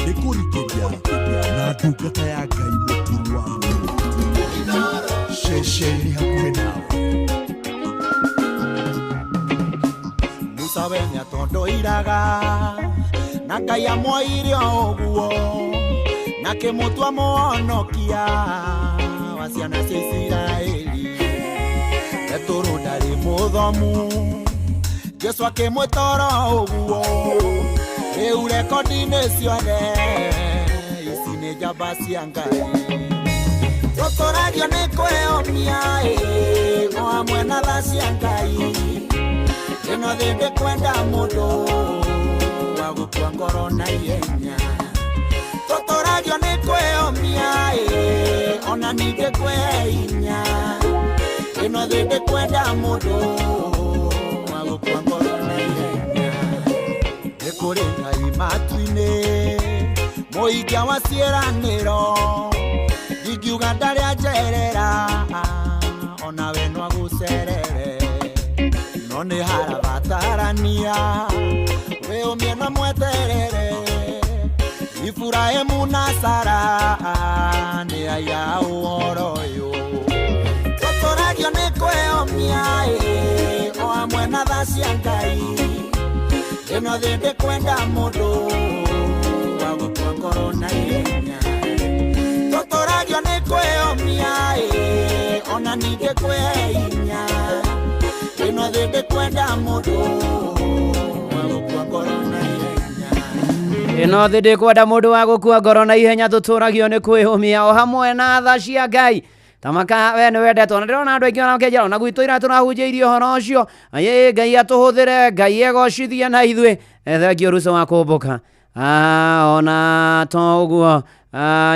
Nĩ kũrikĩria na ndungata ya Ngai mũturi wa mũrũ, ceceni hakuhĩ nawe. Musa we nĩatondoiraga na Ngai amwoire o ũguo, na kĩmũtua mũhonokia wa ciana cia Isiraeli. Petũrũ ndarĩ mũthomu, Jesũ akĩmwĩta oro ũguo. Rĩu rekondi-inĩ ciothe, ici nĩ njamba cia Ngai. Tũtũragio nĩ kwĩyũmia, ĩ, o hamwe na tha cia Ngai. Ĩno thĩ ndĩkwenda mũndũ wa gũkua ngoro na ihenya. Tũtũragio nĩ kwĩyũmia, ĩ, ona ningĩ kwĩhinya. Ĩno thĩ ndĩkwenda mũndũ wa gũkua ngoro na ihenya. Nĩ kũrĩ Ngai matu-inĩ, mũikia wa ciĩranĩro. Ingiuga ndarĩ anjerera, onawe no agũcerere. No nĩ harabatarania, wĩyũmie na mweterere. Iburahĩmu na Sara nĩ aya ũhoro ũyũ. Tũtũragio nĩ kwĩyũmia, ĩ, o hamwe na tha cia Ngai. Ĩno thĩ ndĩkwenda mũndũ wa gũkua ngoro na ihenya. Tũtũragio nĩ kwĩyũmia, ĩ, ona ningĩ kwĩhinya. Ĩno thĩ ndĩkwenda mũndũ wa gũkua ngoro na ihenya. Ĩno thĩ ndĩkwenda mũndũ wa gũkua ngoro na ihenya. Tũtũragio nĩ kwĩyũmia o hamwe na tha cia Ngai. Tamaka we nĩ wendetwo, na ndĩrona andũ aingĩ ona makĩnjĩra ona gwitũ ira tũrahunjĩirie ũhoro ũcio. Ĩ, Ngai atũhũthĩre, Ngai egocithie na ithuĩ. Thengio Ruco wa kũmbũka. Ona to ũguo,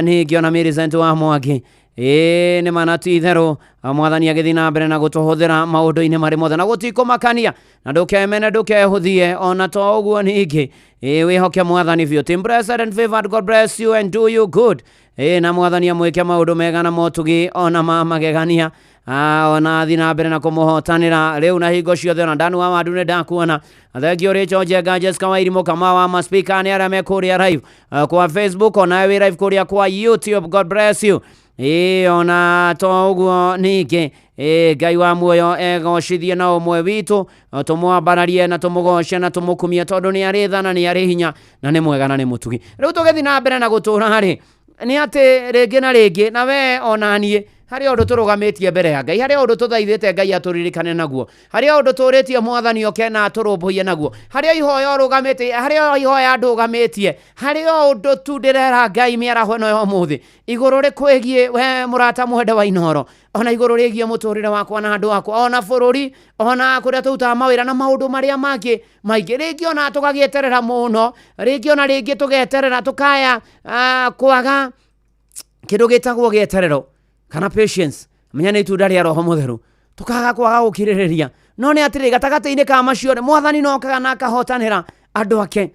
ningĩ ona Millicent wa Mwangi. Ĩ, nĩ ma na ti itherũ, mwathani agĩthiĩ na mbere na gũtũhũthĩra maũndũ-inĩ marĩ mothe na gũtikũmakania, na ndũkemene, ndũkehũthie. Ona to ũguo ningĩ, ĩ, wĩhoke mwathani biũ. Team blessed and favored, God bless you and do you good. Ĩ, na mwathani amwĩke maũndũ mega na motugi ona ma magegania. Ona athiĩ na mbere na kũmũhotanĩra rĩu na hingo ciothe. Ona Ndanu wa Wandu nĩ ndakuona. Thengio Rachel Njenga, Jessica Wairimu, Kamau wa Maspika, nĩ arĩa me kũrĩa live kwa Facebook, ona wĩ live kũrĩa kwa YouTube. God bless you. Ĩ, ona to ũguo ningĩ, ĩ, Ngai wa muoyo egocithie na ũmwe witũ, tũmwambararie na tũmũgoce na tũmũkumie, tondũ nĩ arĩ tha na nĩ arĩ hinya na nĩ mwega na nĩ mũtugi. Rĩu tũgĩthiĩ na mbere na gũtũra rĩ, nĩ atĩ rĩngĩ na rĩngĩ na we ona niĩ harĩ ũndũ tũrũgamĩtie mbere ya Ngai, harĩ ũndũ tũthaithĩte Ngai atũririkane naguo, harĩ ũndũ tũrĩtie mwathani oke na atũrũmbũiye naguo, harĩ ihoya ũrũgamĩtie, harĩ ihoya ndũgamĩtie, harĩ o ũndũ tu ndĩrera Ngai mĩaraho ĩno ya ũmũthĩ igũrũ rĩkwĩgiĩ we mũrata mwende wa Inooro, ona igũrũ rĩgiĩ mũtũrĩre wakwa na andũ akwa, ona bũrũri, ona kũrĩa tũrutaga mawĩra na maũndũ marĩa mangĩ maingĩ. Rĩngĩ ona tũgagĩeterera mũno, rĩngĩ ona rĩngĩ tũgeterera tũkaya, kwaga kĩndũ gĩtagwo gĩeterero kana patience. Menya nĩ itunda rĩa Roho Mũtheru, tũkaga kwaga gũkirĩrĩria. No nĩ atĩrĩ, gatagatĩ-inĩ ka macio rĩ, mwathani no okaga na akahotanĩra andũ ake.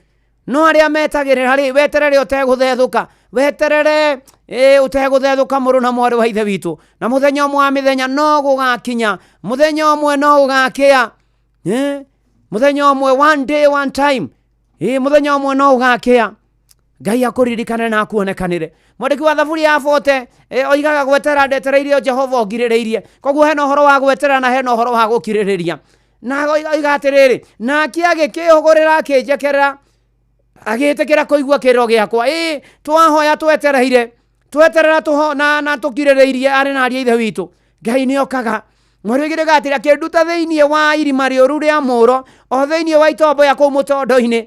No arĩa metagĩrĩra rĩ, weterere ũtegũthethũka, weterere, ĩ, ũtegũthethũka, mũrũ na mwarĩ wa ithe witũ. Na mũthenya ũmwe wa mĩthenya no gũgakinya, mũthenya ũmwe no gũgakĩa. Mũthenya ũmwe, one day, one time. Ĩ, mũthenya ũmwe no gũgakĩa, Ngai akũririkane na akuonekanĩre. Mwandĩki wa Thaburi ya 40, oigaga gwetera ndetereirie Jehova ũngirĩrĩirie. Koguo hena ũhoro wa gwetera na hena ũhoro wa gũkirĩrĩria. Na oiga atĩrĩrĩ, nake agĩkĩhũgũrĩra akĩnjekerera, agĩtĩkĩra kũigua kĩrĩro gĩakwa. Ĩ, twahoya twetereire, tweterera tũho, na tũkirĩrĩirie arĩ na ariũ a ithe witũ, Ngai nĩ okaga. Mwarĩ ũngĩ nĩoigaga atĩrĩ, akĩnduta thĩinĩ wa irima rĩũru rĩa mũro, o thĩinĩ wa itombo ya kũu mũtondo-inĩ.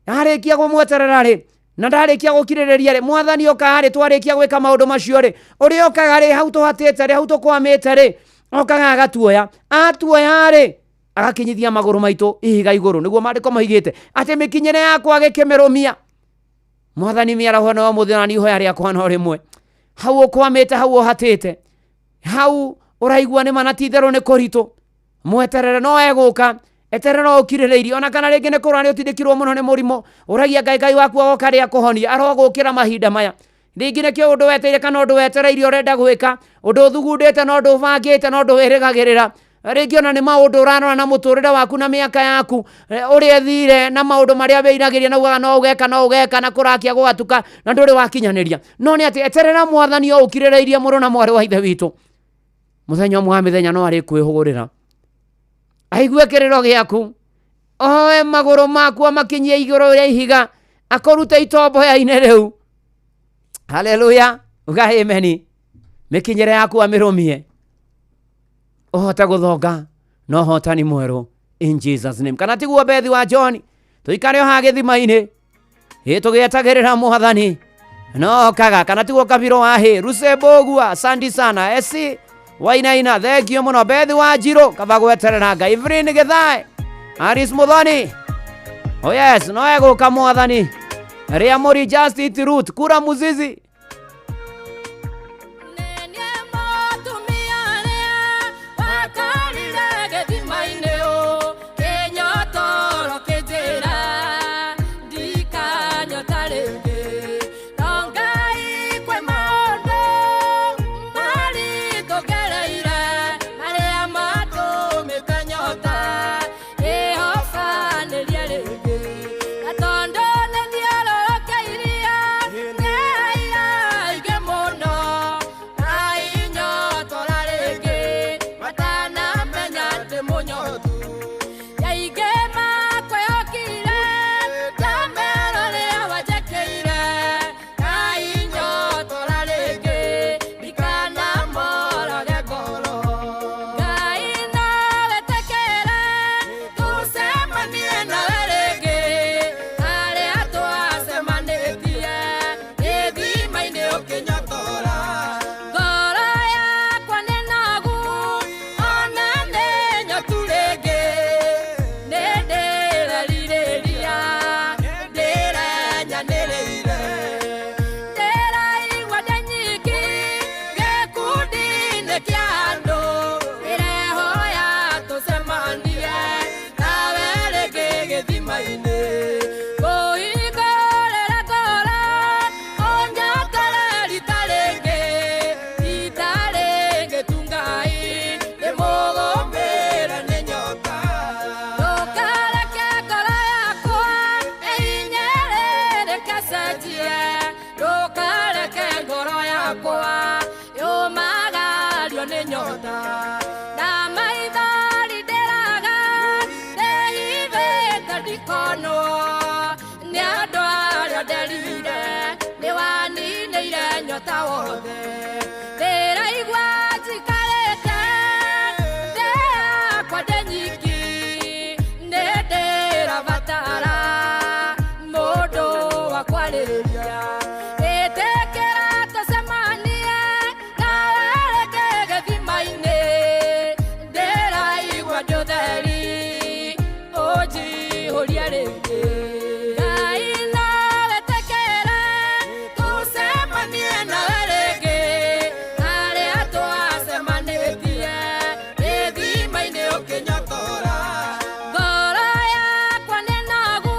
Ndarĩkia kũmweterera rĩ, na ndarĩkia gũkirĩrĩria rĩ, mwathani okaga rĩ, twarĩkia gwĩka maũndũ macio rĩ, ũrĩa okaga rĩ, hau tũhatĩte rĩ, hau tũkwamĩte rĩ, okaga agatuoya. Atuoya rĩ, agakinyithia magũrũ maitũ ihiga igũrũ. Nĩguo maandĩko moigĩte atĩ mĩkinyĩre yakwa agĩkĩmĩrũmia. Mwathani mĩaraho ĩno ya ũmũthĩ, ona niĩ ihoya rĩakwa no rĩmwe. Hau ũkwamĩte, hau ũhatĩte, hau ũraigua nĩ ma na ti itherũ nĩ kũritũ, mweterere no egũka. Eterera ũkirĩrĩirie, ona kana rĩngĩ nĩ kũrora nĩ ũtindĩkirwo mũno nĩ mũrimũ, ũragia Ngai, Ngai waku agoka rĩ akũhonie, arogũkĩra mahinda maya. Rĩngĩ nĩkĩo ũndũ wetereire kana ũndũ wetereire ũrenda gwĩka, ũndũ ũthugundĩte na ũndũ ũbangĩte na ũndũ wĩrĩgagĩrĩra. Rĩngĩ ona nĩ maũndũ ũrarora na mũtũrĩre waku na mĩaka yaku, ũrĩa ĩthire na maũndũ marĩa wĩriragĩria na ugaga no ũgeka, no ũgeka, na kũrakia gũgatuka na ndũrĩ wakinyanĩria. No nĩ atĩ eterera mwathani o ũkirĩrĩirie, mũrũ na mwarĩ wa ithe witũ. Mũthenya ũmwe wa mĩthenya no arĩkwĩhũgũrĩra, aigue kĩrĩro gĩaku, oe magũrũ maku amakinyie igũrũ rĩa ihiga, akũrute itomboya-inĩ rĩu. Haleluya, uga ameni. Mĩkinyĩre yaku amĩrũmie. Ũhote gũthonga na ũhotani mwerũ in Jesus name. Kana tiguo Bethi wa John, tũikare o haha gĩthima-inĩ, ĩ tũgĩetagĩrĩra mwathani no okaga. Kana tiguo Kabiro wa hĩ Ruse Mbũgua, asante sana esi Wainaina, thengio mũno Bethi wa Njirũ, kaba gweterera Ngai. Evelyn Gĩthae, Aris Muthoni, oh yes, no egũka mwathani. Ria Mũri, Justice Ruth, Kura Muzizi. Wakarire gĩthima-inĩ ũ, kĩnyotoro kĩnjĩra, ndikanyota rĩngĩ. No Ngai kwĩ maũndũ maritũ ngereire, marĩa matũmĩte nyota ĩhobanĩrie rĩngĩ. Na tondũ nĩthiũrũrũkĩirie ngereire aingĩ mũno, na inyotora rĩngĩ matanamenya ndĩ mũnyotu. Nyaingĩ makwĩhokire, ndamera ũrĩa wanjĩkĩire, na inyotora rĩngĩ ndikanamorage ngoro. Ngai no wĩtĩkĩre tũcemanie nawe rĩngĩ, harĩa twacemanĩtie gĩthima-inĩ ũkĩnyotora. Ngoro yakwa nĩ nogu, ona nĩ nyotu rĩngĩ, nĩ ndĩrerirĩria, ndĩrenyanĩrĩire. Ndĩraigua ndĩ nyiki gĩkundi-inĩ kĩa andũ, ndĩrehoya tũcemanie nawe rĩngĩ gĩthima-inĩ. Kũhingũrĩra ngoro, ũnyotore rita rĩngĩ, rita rĩngĩ tu Ngai, ndĩmũgũmĩre nĩ nyota. Ndũkareke ngoro yakwa ĩhinyĩrĩrĩke cenjie, ndũkareke ngoro yakwa yũmagario nĩ nyota. Na maithori ndĩraga, ndĩhithĩte ndikonwo nĩ andũ arĩa nderire, nĩwaninĩire nyota wothe. Ndĩraigua njikarĩte thĩ yakwa ndĩ nyiki, nĩ ndĩrabatara mũndũ wa kwarĩria. Ĩtĩkĩra tũcemanie nawe rĩngĩ gĩthima-inĩ, ndĩraigua ndĩ ũtheri ũnjihũrie rĩngĩ. Ngai no wĩtĩkĩre tũcemanie nawe rĩngĩ, harĩa twacemanĩtie gĩthima-inĩ ũkĩnyotora. Ngoro yakwa nĩ nogu,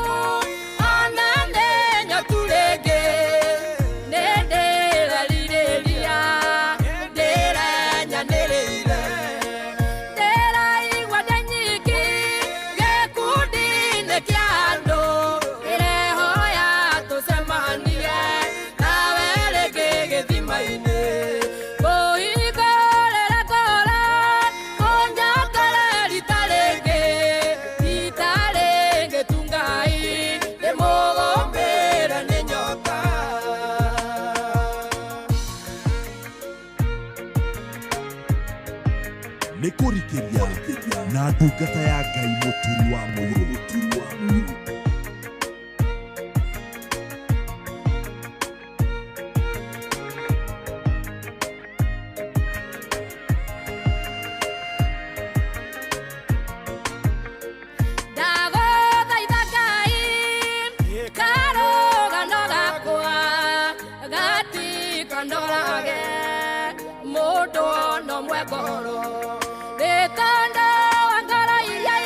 ona nĩ nyotu rĩngĩ, nĩ ndĩrerirĩria, ndĩrenyanĩrĩire. Ndĩraigua ndĩ nyiki gĩkundi-inĩ kĩa andũ, ndĩrehoya tũcemanie nawe rĩngĩ gĩthima-inĩ. Kũhingũrĩra ngoro, ũnyotore rita rĩngĩ, rita rĩngĩ tu Ngai, ndĩmũgũmĩre nĩ nyota. Nĩ kũrikĩria na ndungata ya Ngai Mũturi wa Mũirũ. Ndagũthaitha Ngai, karũgano gakwa gatikandorage mũndũ ona ũmwe ngoro. Nĩ tondũ wa ngoro iria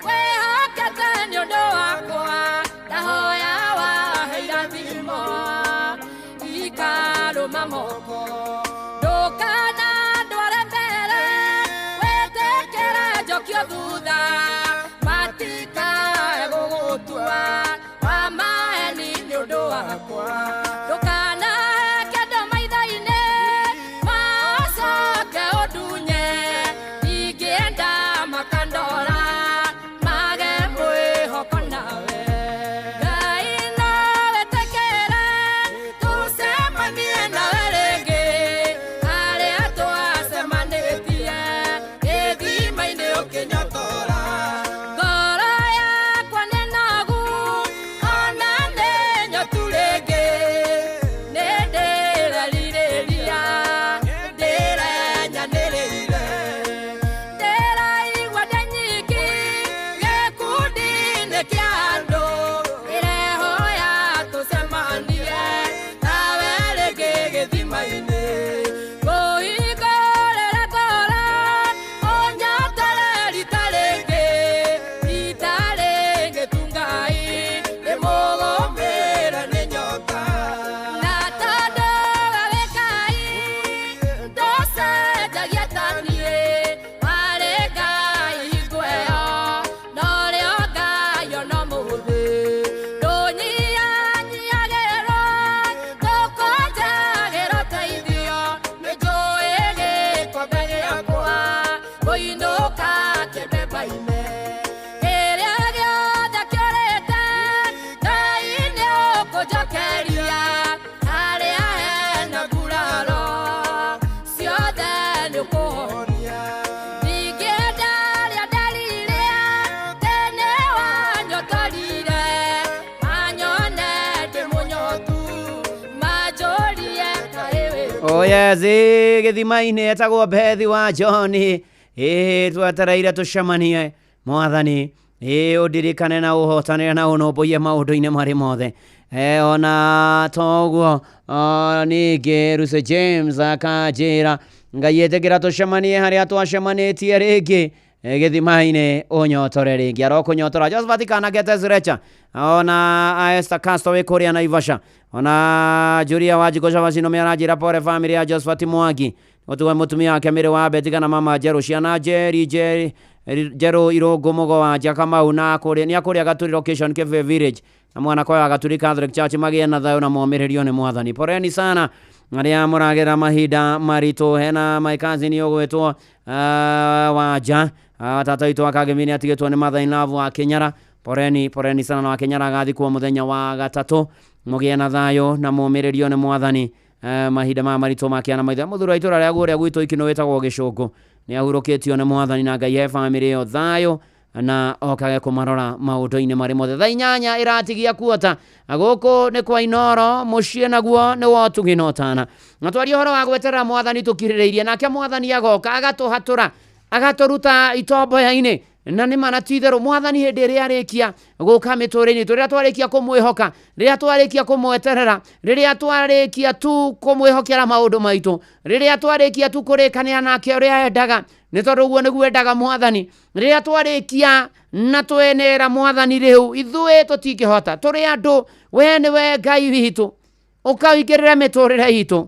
wĩhokete nĩ ũndũ wakwa, ndahoya wahe irathimo ikarũma moko. Ndũkanandware mbere, wĩtĩkĩre njokio thutha, matikae gũgũtua wa maeni nĩ ũndũ wakwa. Ndũkanahe kĩndũ maitho-inĩ, macoke ũndunye, ingĩenda makandora, mage mwĩhoko nawe. Ngai no wĩtĩkĩre tũcemanie nawe rĩngĩ, Oh yes, gĩthima-inĩ etagwo Bethi wa John. Twetereire tũcemanie mwathani. Ũndirikane na ũhotanĩre na ũnũmbũiye maũndũ-inĩ marĩ mothe. Ona toguo ningĩ Lucy James akanjĩra Ngai ĩtĩkĩra tũcemanie harĩa twacemanĩtie rĩngĩ gĩthima-inĩ ũnyotore rĩngĩ arokũnyotora. Josephat Kanakete Zirecha ona Esther Castro wĩ kũrĩa Naivasha, ona Julia Wanjikũ Chavacino nĩaranjĩra pore family ya Josephat Mwangi gũtigwo mũtumia wake Mary wa Betty kana mama Njerũ, ciana Njeri Njeri Njerũ Irũngũ Mũgo wa Nja Kamau na nĩ akũrĩa Gaturi location Kĩbĩ village na mwanake wa Gaturi Catholic Church magĩe na thayũ na momĩrĩrio nĩ mwathani. Poreni sana arĩa mũragera mahinda maritũ. Hena my cousin ũgwĩtwo Wanja, tata witũ wa Kagemi nĩ atigĩtwo nĩ mother in love wa Kĩnyara. Poreni poreni sana na wa Kĩnyara agathikwo mũthenya wa gatatũ. Mũgĩe na thayũ na momĩrĩrio nĩ mwathani. Mahinda maya maritũ makĩana maitho. Mũthuri wa itũra rĩa guo gwitũ Ikinũ wĩtagwo Gĩcũngũ nĩ ahurũkĩtio nĩ mwathani na Ngai he famĩlĩ ĩyo thayũ na okage kũmarora maũndũ-inĩ marĩ mothe. Thaa 8 ĩratigia kuota gũkũ nĩ kwa Inoro mũciĩ naguo nĩ wa ũtugi na ũtana. Na twarie ũhoro wa gweterera mwathani tũkirĩrĩirie, nake mwathani agoka agatũhatũra agatũruta itomboya-inĩ. Na nĩ ma na ti itherũ mwathani hĩndĩ ĩrĩa arĩkia gũka mĩtũrĩre-inĩ itũ, rĩrĩa twarĩkia kũmwĩhoka, rĩrĩa twarĩkia kũmweterera, rĩrĩa twarĩkia tu kũmwĩhokera maũndũ maitũ, rĩrĩa twarĩkia tu kũrĩkanĩra nake ũrĩa endaga, nĩ tondũ ũguo nĩguo endaga mwathani. Rĩrĩa twarĩkia na twenera mwathani rĩu ithuĩ tũtingĩhota, tũrĩ andũ, we nĩwe Ngai witũ, ũkaingĩrĩra mĩtũrĩre itũ.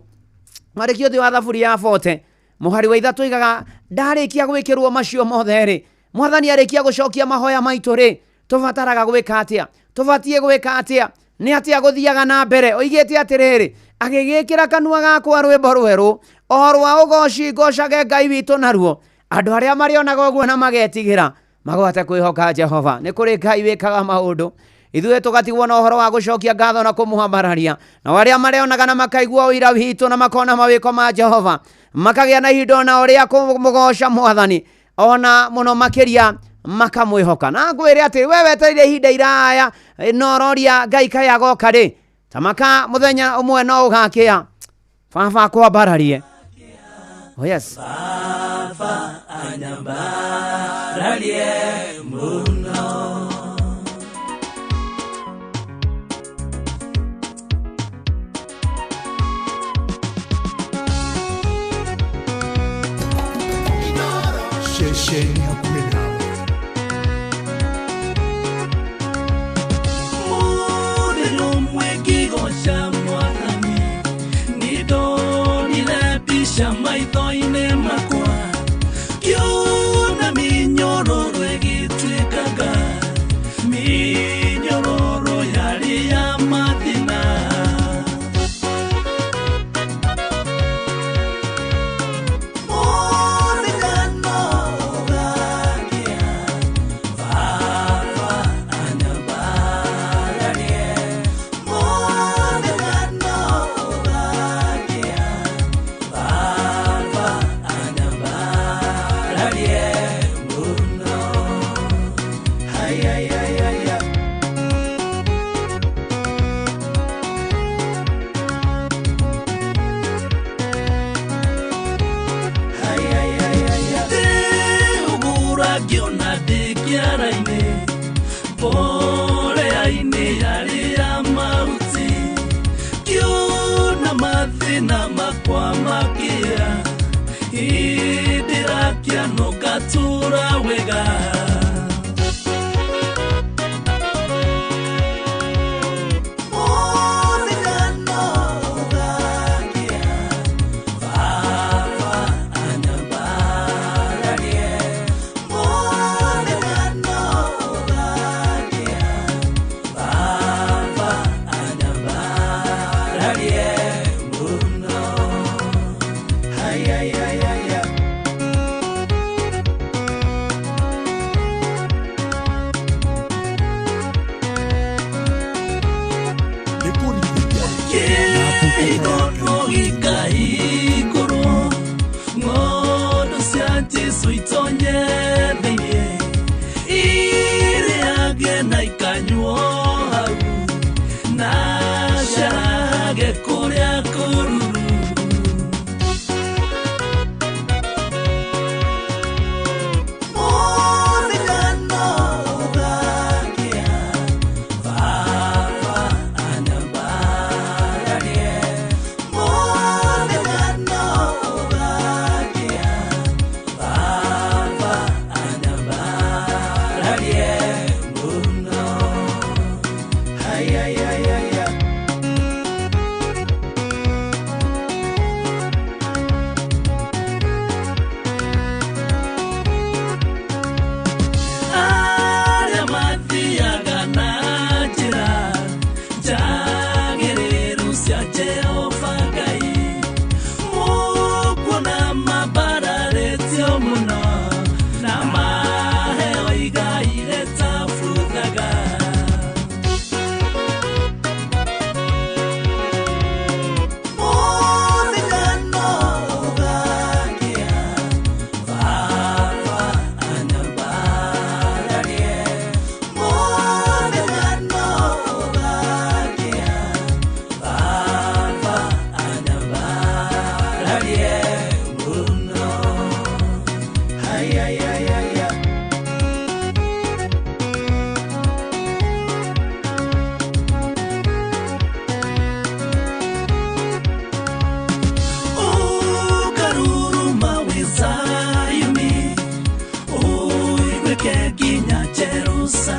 Marĩkio thĩ wa thaburi ya 40 mũhari wa 3 igaga ndarĩkia gwĩkĩrwo macio mothe rĩ, mwathani arĩkia gũcokia mahoya maitũ rĩ, tũbataraga gwĩka atĩa? Tũbatiĩ gwĩka atĩa? Nĩ atĩa gũthiaga na mbere? Oigĩte atĩrĩrĩ, agĩgĩkĩra kanua gakwa rwĩmbo rwerũ o rwa ũgoci ngocage Ngai witũ naruo. Andũ arĩa marĩonaga ũguo na magetigĩra magwate kwĩhoka Jehova. Nĩ kũrĩ Ngai wĩkaga maũndũ, ithuĩ tũgatigwo na ũhoro wa gũcokia ngatho na kũmũhambararia. Na arĩa marĩonaga na makaigua ũira witũ na makona mawĩko ma Jehova, makagĩa na ihinda ona ũrĩa kũmũgoca mwathani, ona mũno makĩria makamwĩhoka. Na ngwĩre atĩ we wetereire ihinda iraya no ũroria Ngai kaĩ agoka rĩ, tamaka mũthenya ũmwe no ũgakĩa baba akwambararie. Oh yes. Baba anyambararie mũno. Ceceni hakuhĩ nawe. Mũthenya ũmwe ngĩgoca mwathani, nĩndonire mbica maitho-inĩ makwa, ngĩona mĩnyororo ĩgĩtuĩkanga, mĩnyororo yarĩ ya mathĩna. Mũthenya no ũgakĩa, Baba anyambararie. Mũthenya no ũgakĩa, Baba anyambararie mũno. Haya, haya, haya. Ndĩũgũra ngĩona ndĩ kĩara-inĩ, mbolea-inĩ yarĩ ya mahuti, ngĩona mathĩna makwa makĩa, ndĩrakĩanũka tũra wega. Mũthenya no ũgakĩa, Baba anyambararie. Mũthenya no ũgakĩa, Baba anyambararie mũno. Haya, haya, haya.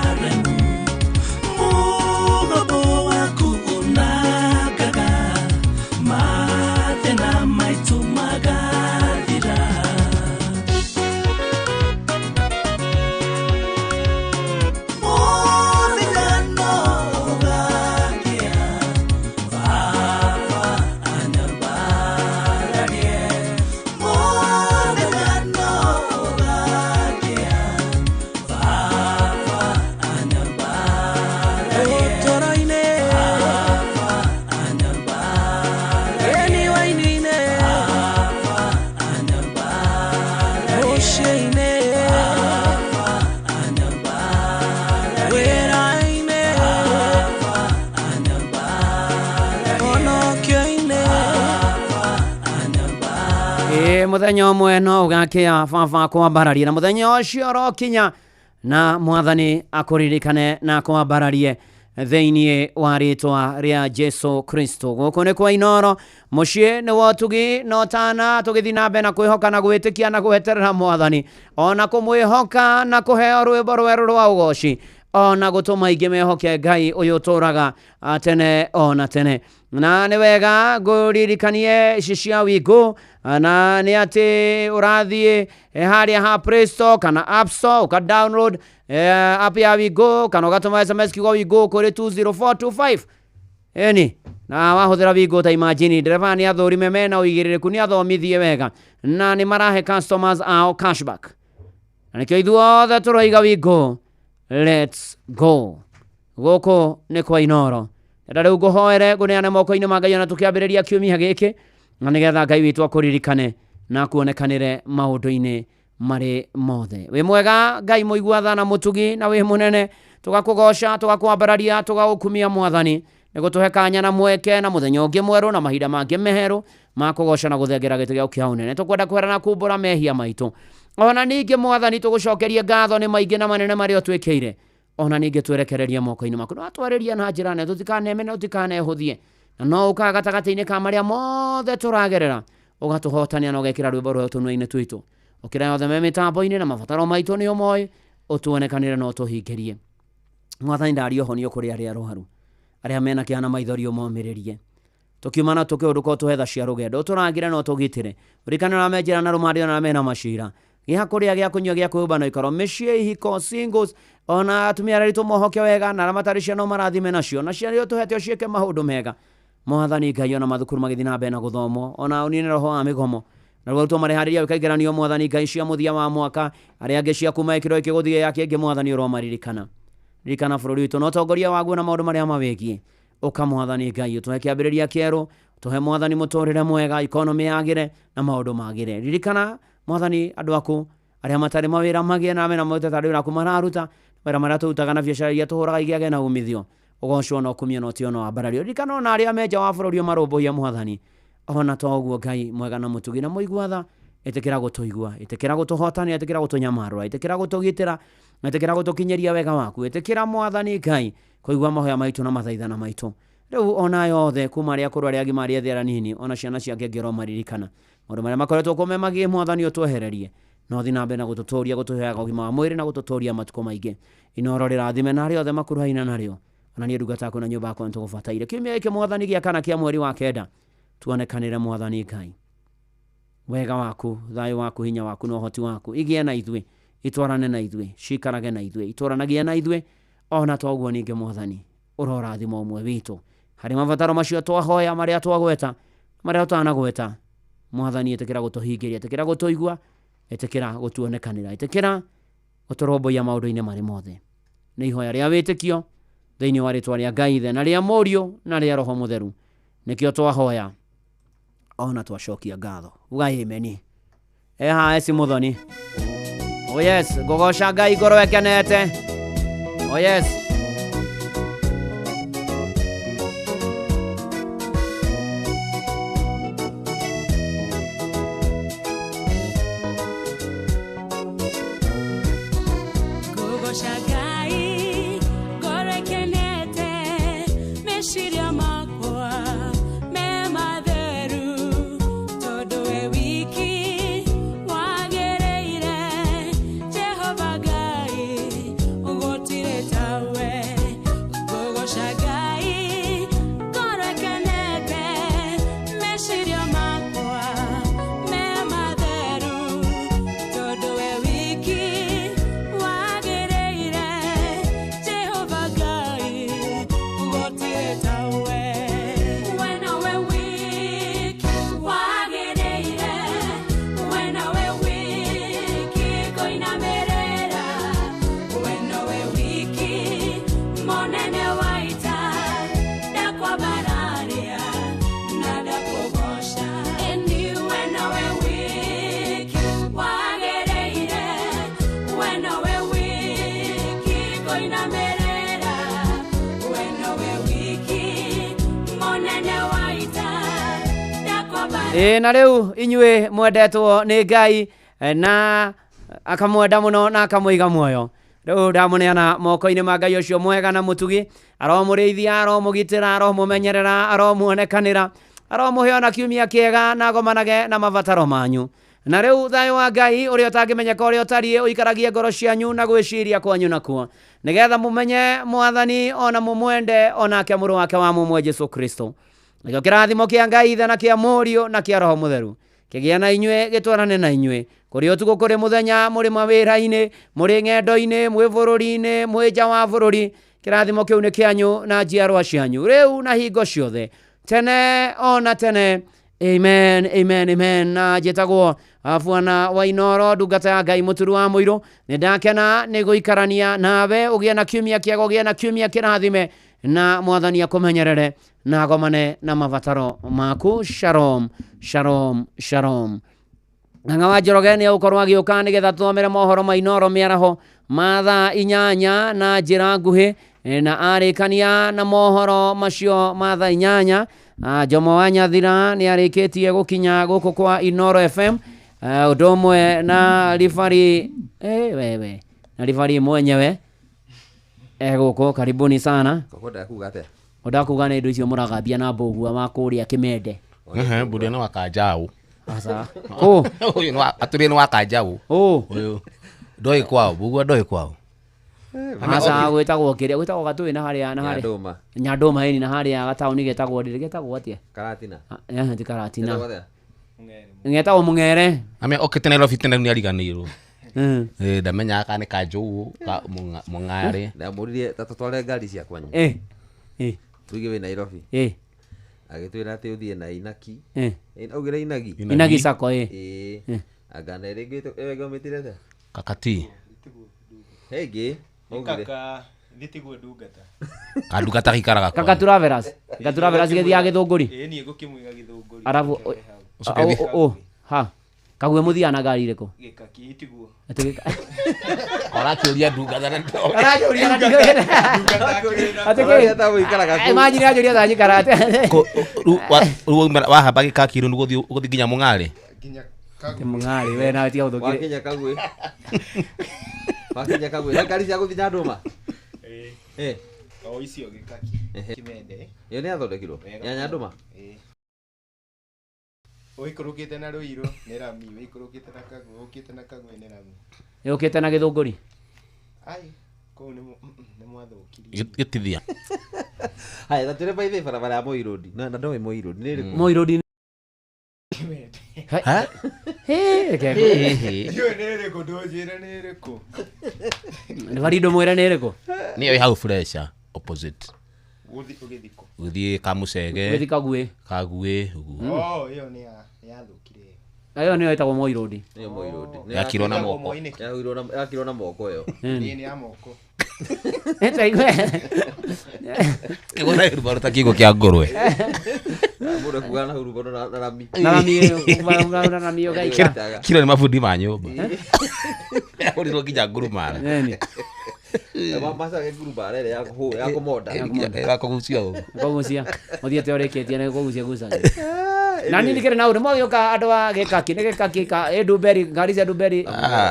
Aremu Mugobo waku unagaga Mathĩna maitũ magathira. Mũthenya no ũgakĩa, Baba anyambararie. Mũthenya no ũgakĩa, Baba anyambararie. Ũtũũro-inĩ, Baba anyambararie. Ĩniwa-inĩ, Baba anyambararie. Mũciĩ-inĩ, Baba anyambararie. Wĩra-inĩ, Baba anyambararie. Honokio-inĩ, Baba Ĩ mũthenya ũmwe no ũgakĩa baba kwambararie, na mũthenya ũcio ũrokinya na mwathani akũririkane na kwambararie thĩinĩ wa rĩtwa rĩa Jesu Kristo. Gũkũ nĩ kwa Inoro, mũciĩ nĩ wa ũtugi na ũtana, tũgĩthiĩ na mbere na kwĩhoka na gwĩtĩkia na gweterera mwathani, ona kũmwĩhoka na kũheo rwĩmbo rwerũ rwa ũgoci, ona gũtũma aingĩ mehoke Ngai ũyũ ũtũũraga tene ona tene. Na nĩ wega ngũririkanie ici cia wingũ, na nĩ atĩ ũrathiĩ harĩa ha Play Store kana App Store ũka download app ya Wingũ, kana ũgatũma SMS kiugo Wingũ kũrĩ 20425. Eni na wahũthĩra Wingũ, ta imagine ndereba nĩ athũrime mena ũigĩrĩrĩku, nĩ athomithie wega, na nĩ marahe customers ao cashback, na nĩkĩo ithuothe tũroiga Wingũ, let's go. Gũkũ nĩ kwa Inoro. Enda rĩu ngũhoere ngũneane moko-inĩ ma Ngai ona tũkĩambĩrĩria kiumia gĩkĩ, na nĩgetha Ngai witũ akũririkane na akuonekanĩre maũndũ-inĩ marĩ mothe. Wĩ mwega Ngai mũigua tha na mũtugi, na wĩ mũnene, tũgakũgoca, tũgakwambararia, tũgagũkumia mwathani, nĩ gũtũhe kanya na mweke na mũthenya ũngĩ mwerũ na mahinda mangĩ meherũ ma kũgoca na gũthengera gĩtĩ gĩaku kĩa ũnene. Tũkwenda kwĩra na kumbũra mehia maitũ, ona ningĩ mwathani tũgũcokerie ngatho nĩ maingĩ na manene marĩa ũtwĩkĩire, ona ningĩ twerekererie moko-inĩ maku, no atwarĩrie na njĩra nene, tũtikaneme na tũtikanehũthie, na no ũkaga gatagatĩ-inĩ ka marĩa mothe tũragerera, ũgatũhotania na ũgekĩra rwĩmbo rwerũ tũnua-inĩ twitũ. Ũkĩra yothe me mĩtambo-inĩ na mabataro maitũ nĩ ũmoĩ, ũtuonekanĩre na ũtũhingĩrie. Mwathani, ndaria ũhonio kũrĩ arĩa arwaru, arĩa mena kĩeha na maithori ũmomĩrĩrie. Tũkiuma na tũkĩũndũka, ũtũhe tha cia rũgendo, ũtũrangĩre na ũtũgitĩre, ũririkane arĩa me njĩra na rũmande, ona arĩa mena macira, gĩa kũrĩa, gĩa kũnyua, gĩa kwĩhumba na ikaro, mĩciĩ, ihiko, singles, ona atumia arĩa aritũ mohoke wega, na arĩa matarĩ ciana ũmarathime nacio, na ciana iria ũtũhete ũciĩke maũndũ mega. Mwathani Ngai, ona mathukuru magĩthiĩ na mbere na gũthomwo, ona ũnine roho wa mĩgomo, na rĩu arutwo mareharĩria gwĩka igeranio, mwathani Ngai, cia mũthia wa mwaka, arĩa angĩ cia kuma gĩkĩro gĩkĩ gũthiĩ ya kĩngĩ, mwathani ũromaririkana. Ririkana bũrũri witũ na ũtongoria waguo na maũndũ marĩa mawĩgiĩ. Ũka mwathani Ngai, ũtũhe kĩambĩrĩria kĩerũ, ũtũhe mwathani mũtũrĩre mwega, economy yagĩre na maũndũ magĩre. Ririkana mwathani andũ aku arĩa matarĩ mawĩra magĩe na mena mawĩra tarĩ wĩra mararuta, mawĩra marĩa tũrutaga na biacara iria tũhũraga igĩage na umithio, ũgocwo na ũkumio na ũtĩo na wambarario. Ririkana ona arĩa me nja wa bũrũri ũmarũmbũiye mwathani, ona to ũguo Ngai mwega na mũtugi na mũigua tha, ĩtĩkĩra gũtũigua, ĩtĩkĩra gũtũhotania, ĩtĩkĩra gũtũnyamarũra, ĩtĩkĩra gũtũgitĩra, ĩtĩkĩra gũtũkinyĩria wega waku, ĩtĩkĩra mwathani Ngai kũigua mahoya maitũ na mathaithana maitũ. Rĩu ona yothe kuma arĩa akũrũ, arĩa agima, arĩa ethĩ, arĩa anini, ona ciana ciake ngĩro maririkana maũndũ marĩa makoretwo kuo me magiĩ, mwathani ũtwehererie, no thiĩ na mbere na gũtũtũria, gũtũheaga ũgima wa mwĩrĩ na gũtũtũria matukũ maingĩ. Inoro rĩrathime na arĩa othe makuruhaine narĩo, ona niĩ ndungata yaku na nyũmba yakwa nĩtũgũbataire. Kiumia gĩkĩ mwathani gĩa kana kĩa mweri wa kenda, tuonekanĩre mwathani Ngai, wega waku, thayũ waku, hinya waku na ũhoti waku igĩe na ithuĩ, itwarane na ithuĩ, ciikarage na ithuĩ, itwaranagie na ithuĩ. Ona to ũguo ningĩ mwathani ũrorathima ũmwe witũ harĩ mabataro macio twahoya, marĩa twagweta, marĩa tũtanagweta. Mwathani ĩtĩkĩra gũtũhingĩria, ĩtĩkĩra gũtũigua, ĩtĩkĩra gũtuonekanĩra, ĩtĩkĩra gũtũrũmbũiya maũndũ-inĩ marĩ mothe. Nĩ ihoya rĩa wĩtĩkio thĩinĩ wa rĩtwa rĩa Ngai Ithe na rĩa Mũriũ na rĩa Roho Mũtheru, nĩkĩo twahoya ona twacokia ngatho. Ugai ameni. Eha esi muthoni. Oh yes, ngũgoca Ngai ngoro ĩkenete. Oh yes. Ngũgoca Ngai ngoro ĩkenete, meciria makwa me matheru, tondũ we wiki wagĩrĩire, Jehova Ngai ũgũtirĩ Monene wa ita ndakwambararia na ndakũgoca. Ĩni we nowe wiki wagĩrĩire, we nowe wiki ngũinamĩrĩra, we nowe wiki monene wa ita ndakwambararia. Ĩ na rĩu inyuĩ mwendetwo nĩ Ngai na akamwenda mũno na akamũiga muoyo. Rĩu ndamũneana moko-inĩ ma Ngai ũcio mwega na mũtugi, aromũrĩithia, aromũgitĩra, aromumenyerera, aromuonekanĩra, aromũhe ona kiumia kĩega na agomanage na mabataro manyu. Na rĩu thayũ wa Ngai ũrĩa ũtangĩmenyeka ũrĩa ũtariĩ ũikaragie ngoro cianyu na gwĩciria kwanyu nakuo, nĩgetha mũmenye Mwathani ona mũmwende onake mũrũ wake wa mũmwe Jesũ Kristo. Nakĩo kĩrathimo kĩa Ngai Ithe na kĩa Mũriũ na kĩa Roho Mũtheru kĩgĩa na inyuĩ gĩtwarane na inyuĩ kũrĩ ũtukũ kũrĩ mũthenya, mũrĩ mawĩra-inĩ, mũrĩ ng'endo-inĩ, mwĩ bũrũri-inĩ, mwĩ nja wa bũrũri. Kĩrathimo kĩu nĩ kĩanyu na njiarwa cianyu rĩu na hingo ciothe, tene ona tene. Amen, amen, amen. Na njĩtagwo Bwana wa Inooro, ndungata ya Ngai mũturu wa mũirũ. Nĩ ndakena nĩ gũikarania nawe, ũgĩe na kiumia kĩega, ũgĩe na kiumia kĩrathime, na Mwathani akũmenyerere na agomane na mabataro maku. Shalom, shalom, shalom. Ng'ang'a wa Njoroge nĩ egũkorwo agĩũka nĩgetha tũthomere mohoro ma Inooro mĩaraho ma thaa 8 na njĩra nguhĩ, na arĩkania na mohoro macio ma thaa 8. Jomo wa Nyathira nĩ arĩkĩtie gũkinya gũkũ kwa Inooro FM, ũndũ ũmwe na ribari wewe na ribari mwenyewe egũkũ. Karibuni sana. Ũkwenda kuga atĩa? Ũnda kuga nĩ indo icio mũragambia na mbũgua wa kũrĩa Kĩmende. Mbũrĩa nĩ wa Kanjaũ. Aca. Kũ? Ũyũ nĩ wa atũrĩ nĩ wa Kanjaũ. Ũyũ ndoĩ kwao, mbũgua ndoĩ kwao. Aca, gwĩtagwo kĩrĩa, gwĩtagwo Gatũĩ na harĩa na harĩa. Nyandũma. Nyandũma ĩni na harĩa gataũni getagwo ndĩrĩ getagwo atĩa? Karatina. Ti Karatina. Getagwo atĩa? Getagwo Mũng'ere. Ame okĩte Nairobi tene nĩ ariganĩirwo. Ndamenyaga kana nĩ Kanjũũ, ka Mũng'are. Ndamũririe ta tũtware ngari cia kwanyu. Tuige wĩ Nairobi. Agĩtwĩra atĩ ũthiĩ na Inaki. Augire Inagi. Inagi Sacco, ĩ. Anga na ĩrĩa ĩngĩ ĩyo ĩngĩ ũmĩtire atĩa? Kakati. Ĩngĩ, augire. Kaka, thitiguo ndungata. Kandungata gaikaraga Kaka Travelers. Kaka Travelers gĩthiaga Gĩthũngũri. Ĩĩ niĩ ngũkĩmũiga Gĩthũngũri. Arabu, ha. Kague mũthiaga na ngari ĩrĩkũ? Gĩkaki itiguo. Atĩ gĩka- Arakĩũria ndungata na ndoĩ. Arakĩũria na ndoĩ. Atĩ kĩ? Ũrĩa ta gũikaraga kũu. Imagine anjũria ta njikara atĩa. Rĩu wahamba gĩkaki rĩu nĩguo ũgũthiĩ nginya Mũng'are? Atĩ Mũng'are, we nawe tiga gũthũkire. Wakinya Kagwe. Wakinya Kagwe. He ngari cia gũthiĩ Nyandũma? Ĩĩ. O icio gĩkaki. Kĩmende. Ĩyo nĩ yathondekirwo? Ya Nyandũma? Ĩĩ. Ũikũrũkĩte na Rũirũ nĩ rami, ũikũrũkĩte na Kagwe, ũkĩte na Kagwe nĩ rami. Yũkĩte na Gĩthũngũri? Ai, kũu nĩ mwathũkirie. Gĩtithia. Haya, ta twĩre by the way barabara ya Moi Road. Na ndoĩ Moi Road nĩ ĩrĩkũ? Moi Road Kĩmende. Ha? Reke Ndiũĩ nĩ ĩrĩkũ, ndũnjĩre nĩ ĩrĩkũ. Nĩ Farido mwĩre nĩ ĩrĩkũ? Nĩyo ĩ hau Fresha opposite. Gũthiĩ ũgĩthiĩ kũ? Gũthiĩ Kamũcege. Gũthiĩ Kagwĩ. Kagwĩ ũguo. Oh, ĩyo nĩ yathũkire ĩyo. Ĩyo nĩyo ĩtagwo Moi Road. Nĩyo Moi Road. Yakirwo na moko. Yakirwo na moko ĩyo. Ĩĩ nĩ ya moko. Kĩgũtha hurubaro ta kiugo kĩa ngũrwe. Mũndũ ekuaga na hurubaro na rami. Na rami ĩyo, na rami ũgaika. Kiro nĩ mabundi ma nyũmba. Ahũrirwo nginya ngurumara. Nini? Macage ngurumara ĩrĩa ya kũmonda. Ya kũgucia ũguo. Kũgucia. Ũthiĩte ũrĩkĩtie nĩ kũgucia gucagia. Na niĩ ndikĩrĩ na ũndũ magĩũka andũ a gĩkaki nĩ gĩkaki ka ĩ Ndumberi, ngari cia Ndumberi.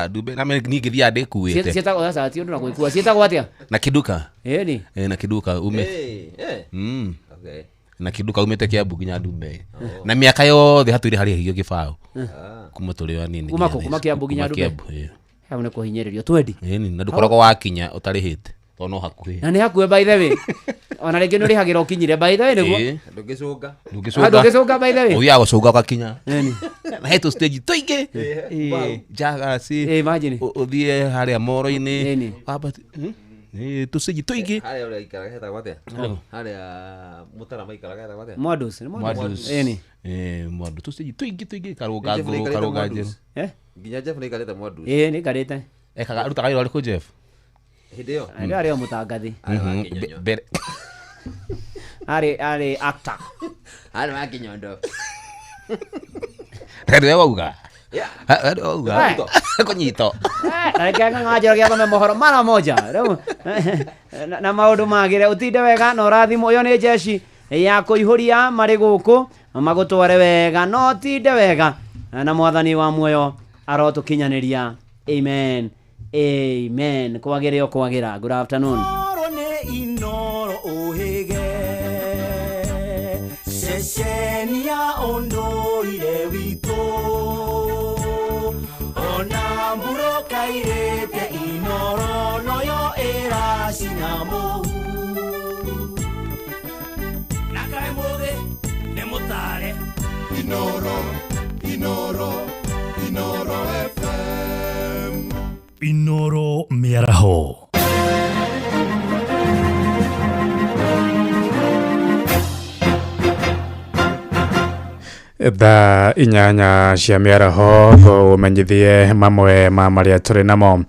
Ndumberi na niĩ ngĩthiaga ndĩkuĩte. Ciĩtagwo aca ti ũndũ na gwĩkua. Ciĩtagwo atĩa? Na Kiduka. Ĩni. Na Kiduka ume. Okay. Na Kiduka umĩte Kiambu nginya Ndumberi. Na mĩaka yothe hatũire harĩ higio gĩbaũ. Kuma tũrĩ o anini. Kuma kũ? Kuma Kiambu nginya Kuma Ndumberi. Kiambu, ĩĩ. Hau nĩ kũhinyĩrĩrio twendi. Ĩni, na ndũkoragwo wakinya ũtarĩhĩte tondũ no hakuhĩ. Na nĩ hakuhĩ by the way. Ona rĩngĩ nĩ ũrĩhagĩra ũkinyire by the way nĩguo. Ĩĩ. Ndũngĩcũnga. Ndũngĩcũnga. Ndũngĩcũnga by the way. Ũthiaga gũcũnga ũgakinya. Ĩni. Na he tũ stage tũingĩ. Ĩĩ, Njagaci. Imagine. Ũthiĩ harĩa moro-inĩ. Ĩni. Wambate, tũ stage tũingĩ. Harĩa ũrĩa aikaraga hetagwo atĩa? Harĩa? Harĩa Mũtarama aikaraga hetagwo atĩa? Mwadus, nĩ Mwadus. Mwadus. Ĩni. Mwadus. Tũ stage tũingĩ tũingĩ, karũnga Jeff ngũrũ, nĩaikarĩte karũnga Mwadus. njerũ. Nginya Jeff nĩaikarĩte Mwadus. Ĩĩ, nĩaikarĩte. Ekaga, arutaga wĩra ũrĩkũ Jeff? Hĩndĩ ĩyo? Hĩndĩ ĩyo arĩ o mũtangathi. Mbere Arĩ actor. Arĩ wa kĩnyondo. Nĩwe wauga. Yeah. Nĩwe wauga. Kũnyitwo. Na reke Ng'ang'a Njoroge athome mohoro mara moja rĩu na maũndũ magĩre ũtinde wega na ũrathimwo. Ĩyo nĩ jeshi ya kũihũria marĩ gũkũ magũtware wega no ũtinde wega na mwathani wa muoyo arotũkinyanĩria. Amen, amen. Kwagĩre o kwagĩra. Good afternoon. Inoro nĩ inoro ũhĩge ceceni ya ũndũire witũ ona mbura kairĩte inoro noyo ĩracina mũhu na kaĩ mũthĩ nĩ mũtare. Inoro, Inoro, Inoro FM. Inoro mĩaraho. Thaa 8 cia mĩaraho kũmenyithie mamwe ma marĩa tũrĩ namo.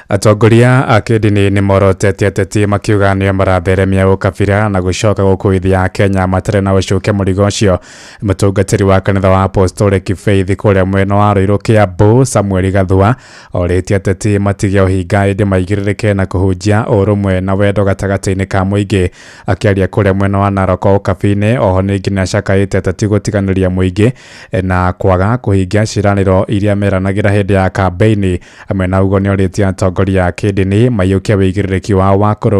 Atongoria a kĩndini nĩ morotete ateti makiuga nĩo maratheremia ũkabira na gũcoka gũkũithia Kenya matarĩ na ũcuke mũrigo ũcio. Mũtungatĩri wa kanitha wa Apostolic Faith kũrĩa mwena wa Ruiru Kiambu Samuel Gathua orĩtie ateti matige ũhinga ĩndĩ maigĩrĩrĩke na kũhunjia ũrũmwe na wendo gatagatĩ-inĩ ka mũingĩ. Akĩaria kũrĩa mwena wa Narok ũkabi-inĩ oho ningĩ nĩacakaĩte ateti gũtiganĩria mũingĩ na kwaga kũhingia ciĩranĩro iria meranagĩra hĩndĩ ya kambeini. Amwe na ũguo nĩorĩtie atongoria a kĩndini maiyũkie wĩigĩrĩrĩki wao wa kũrũnga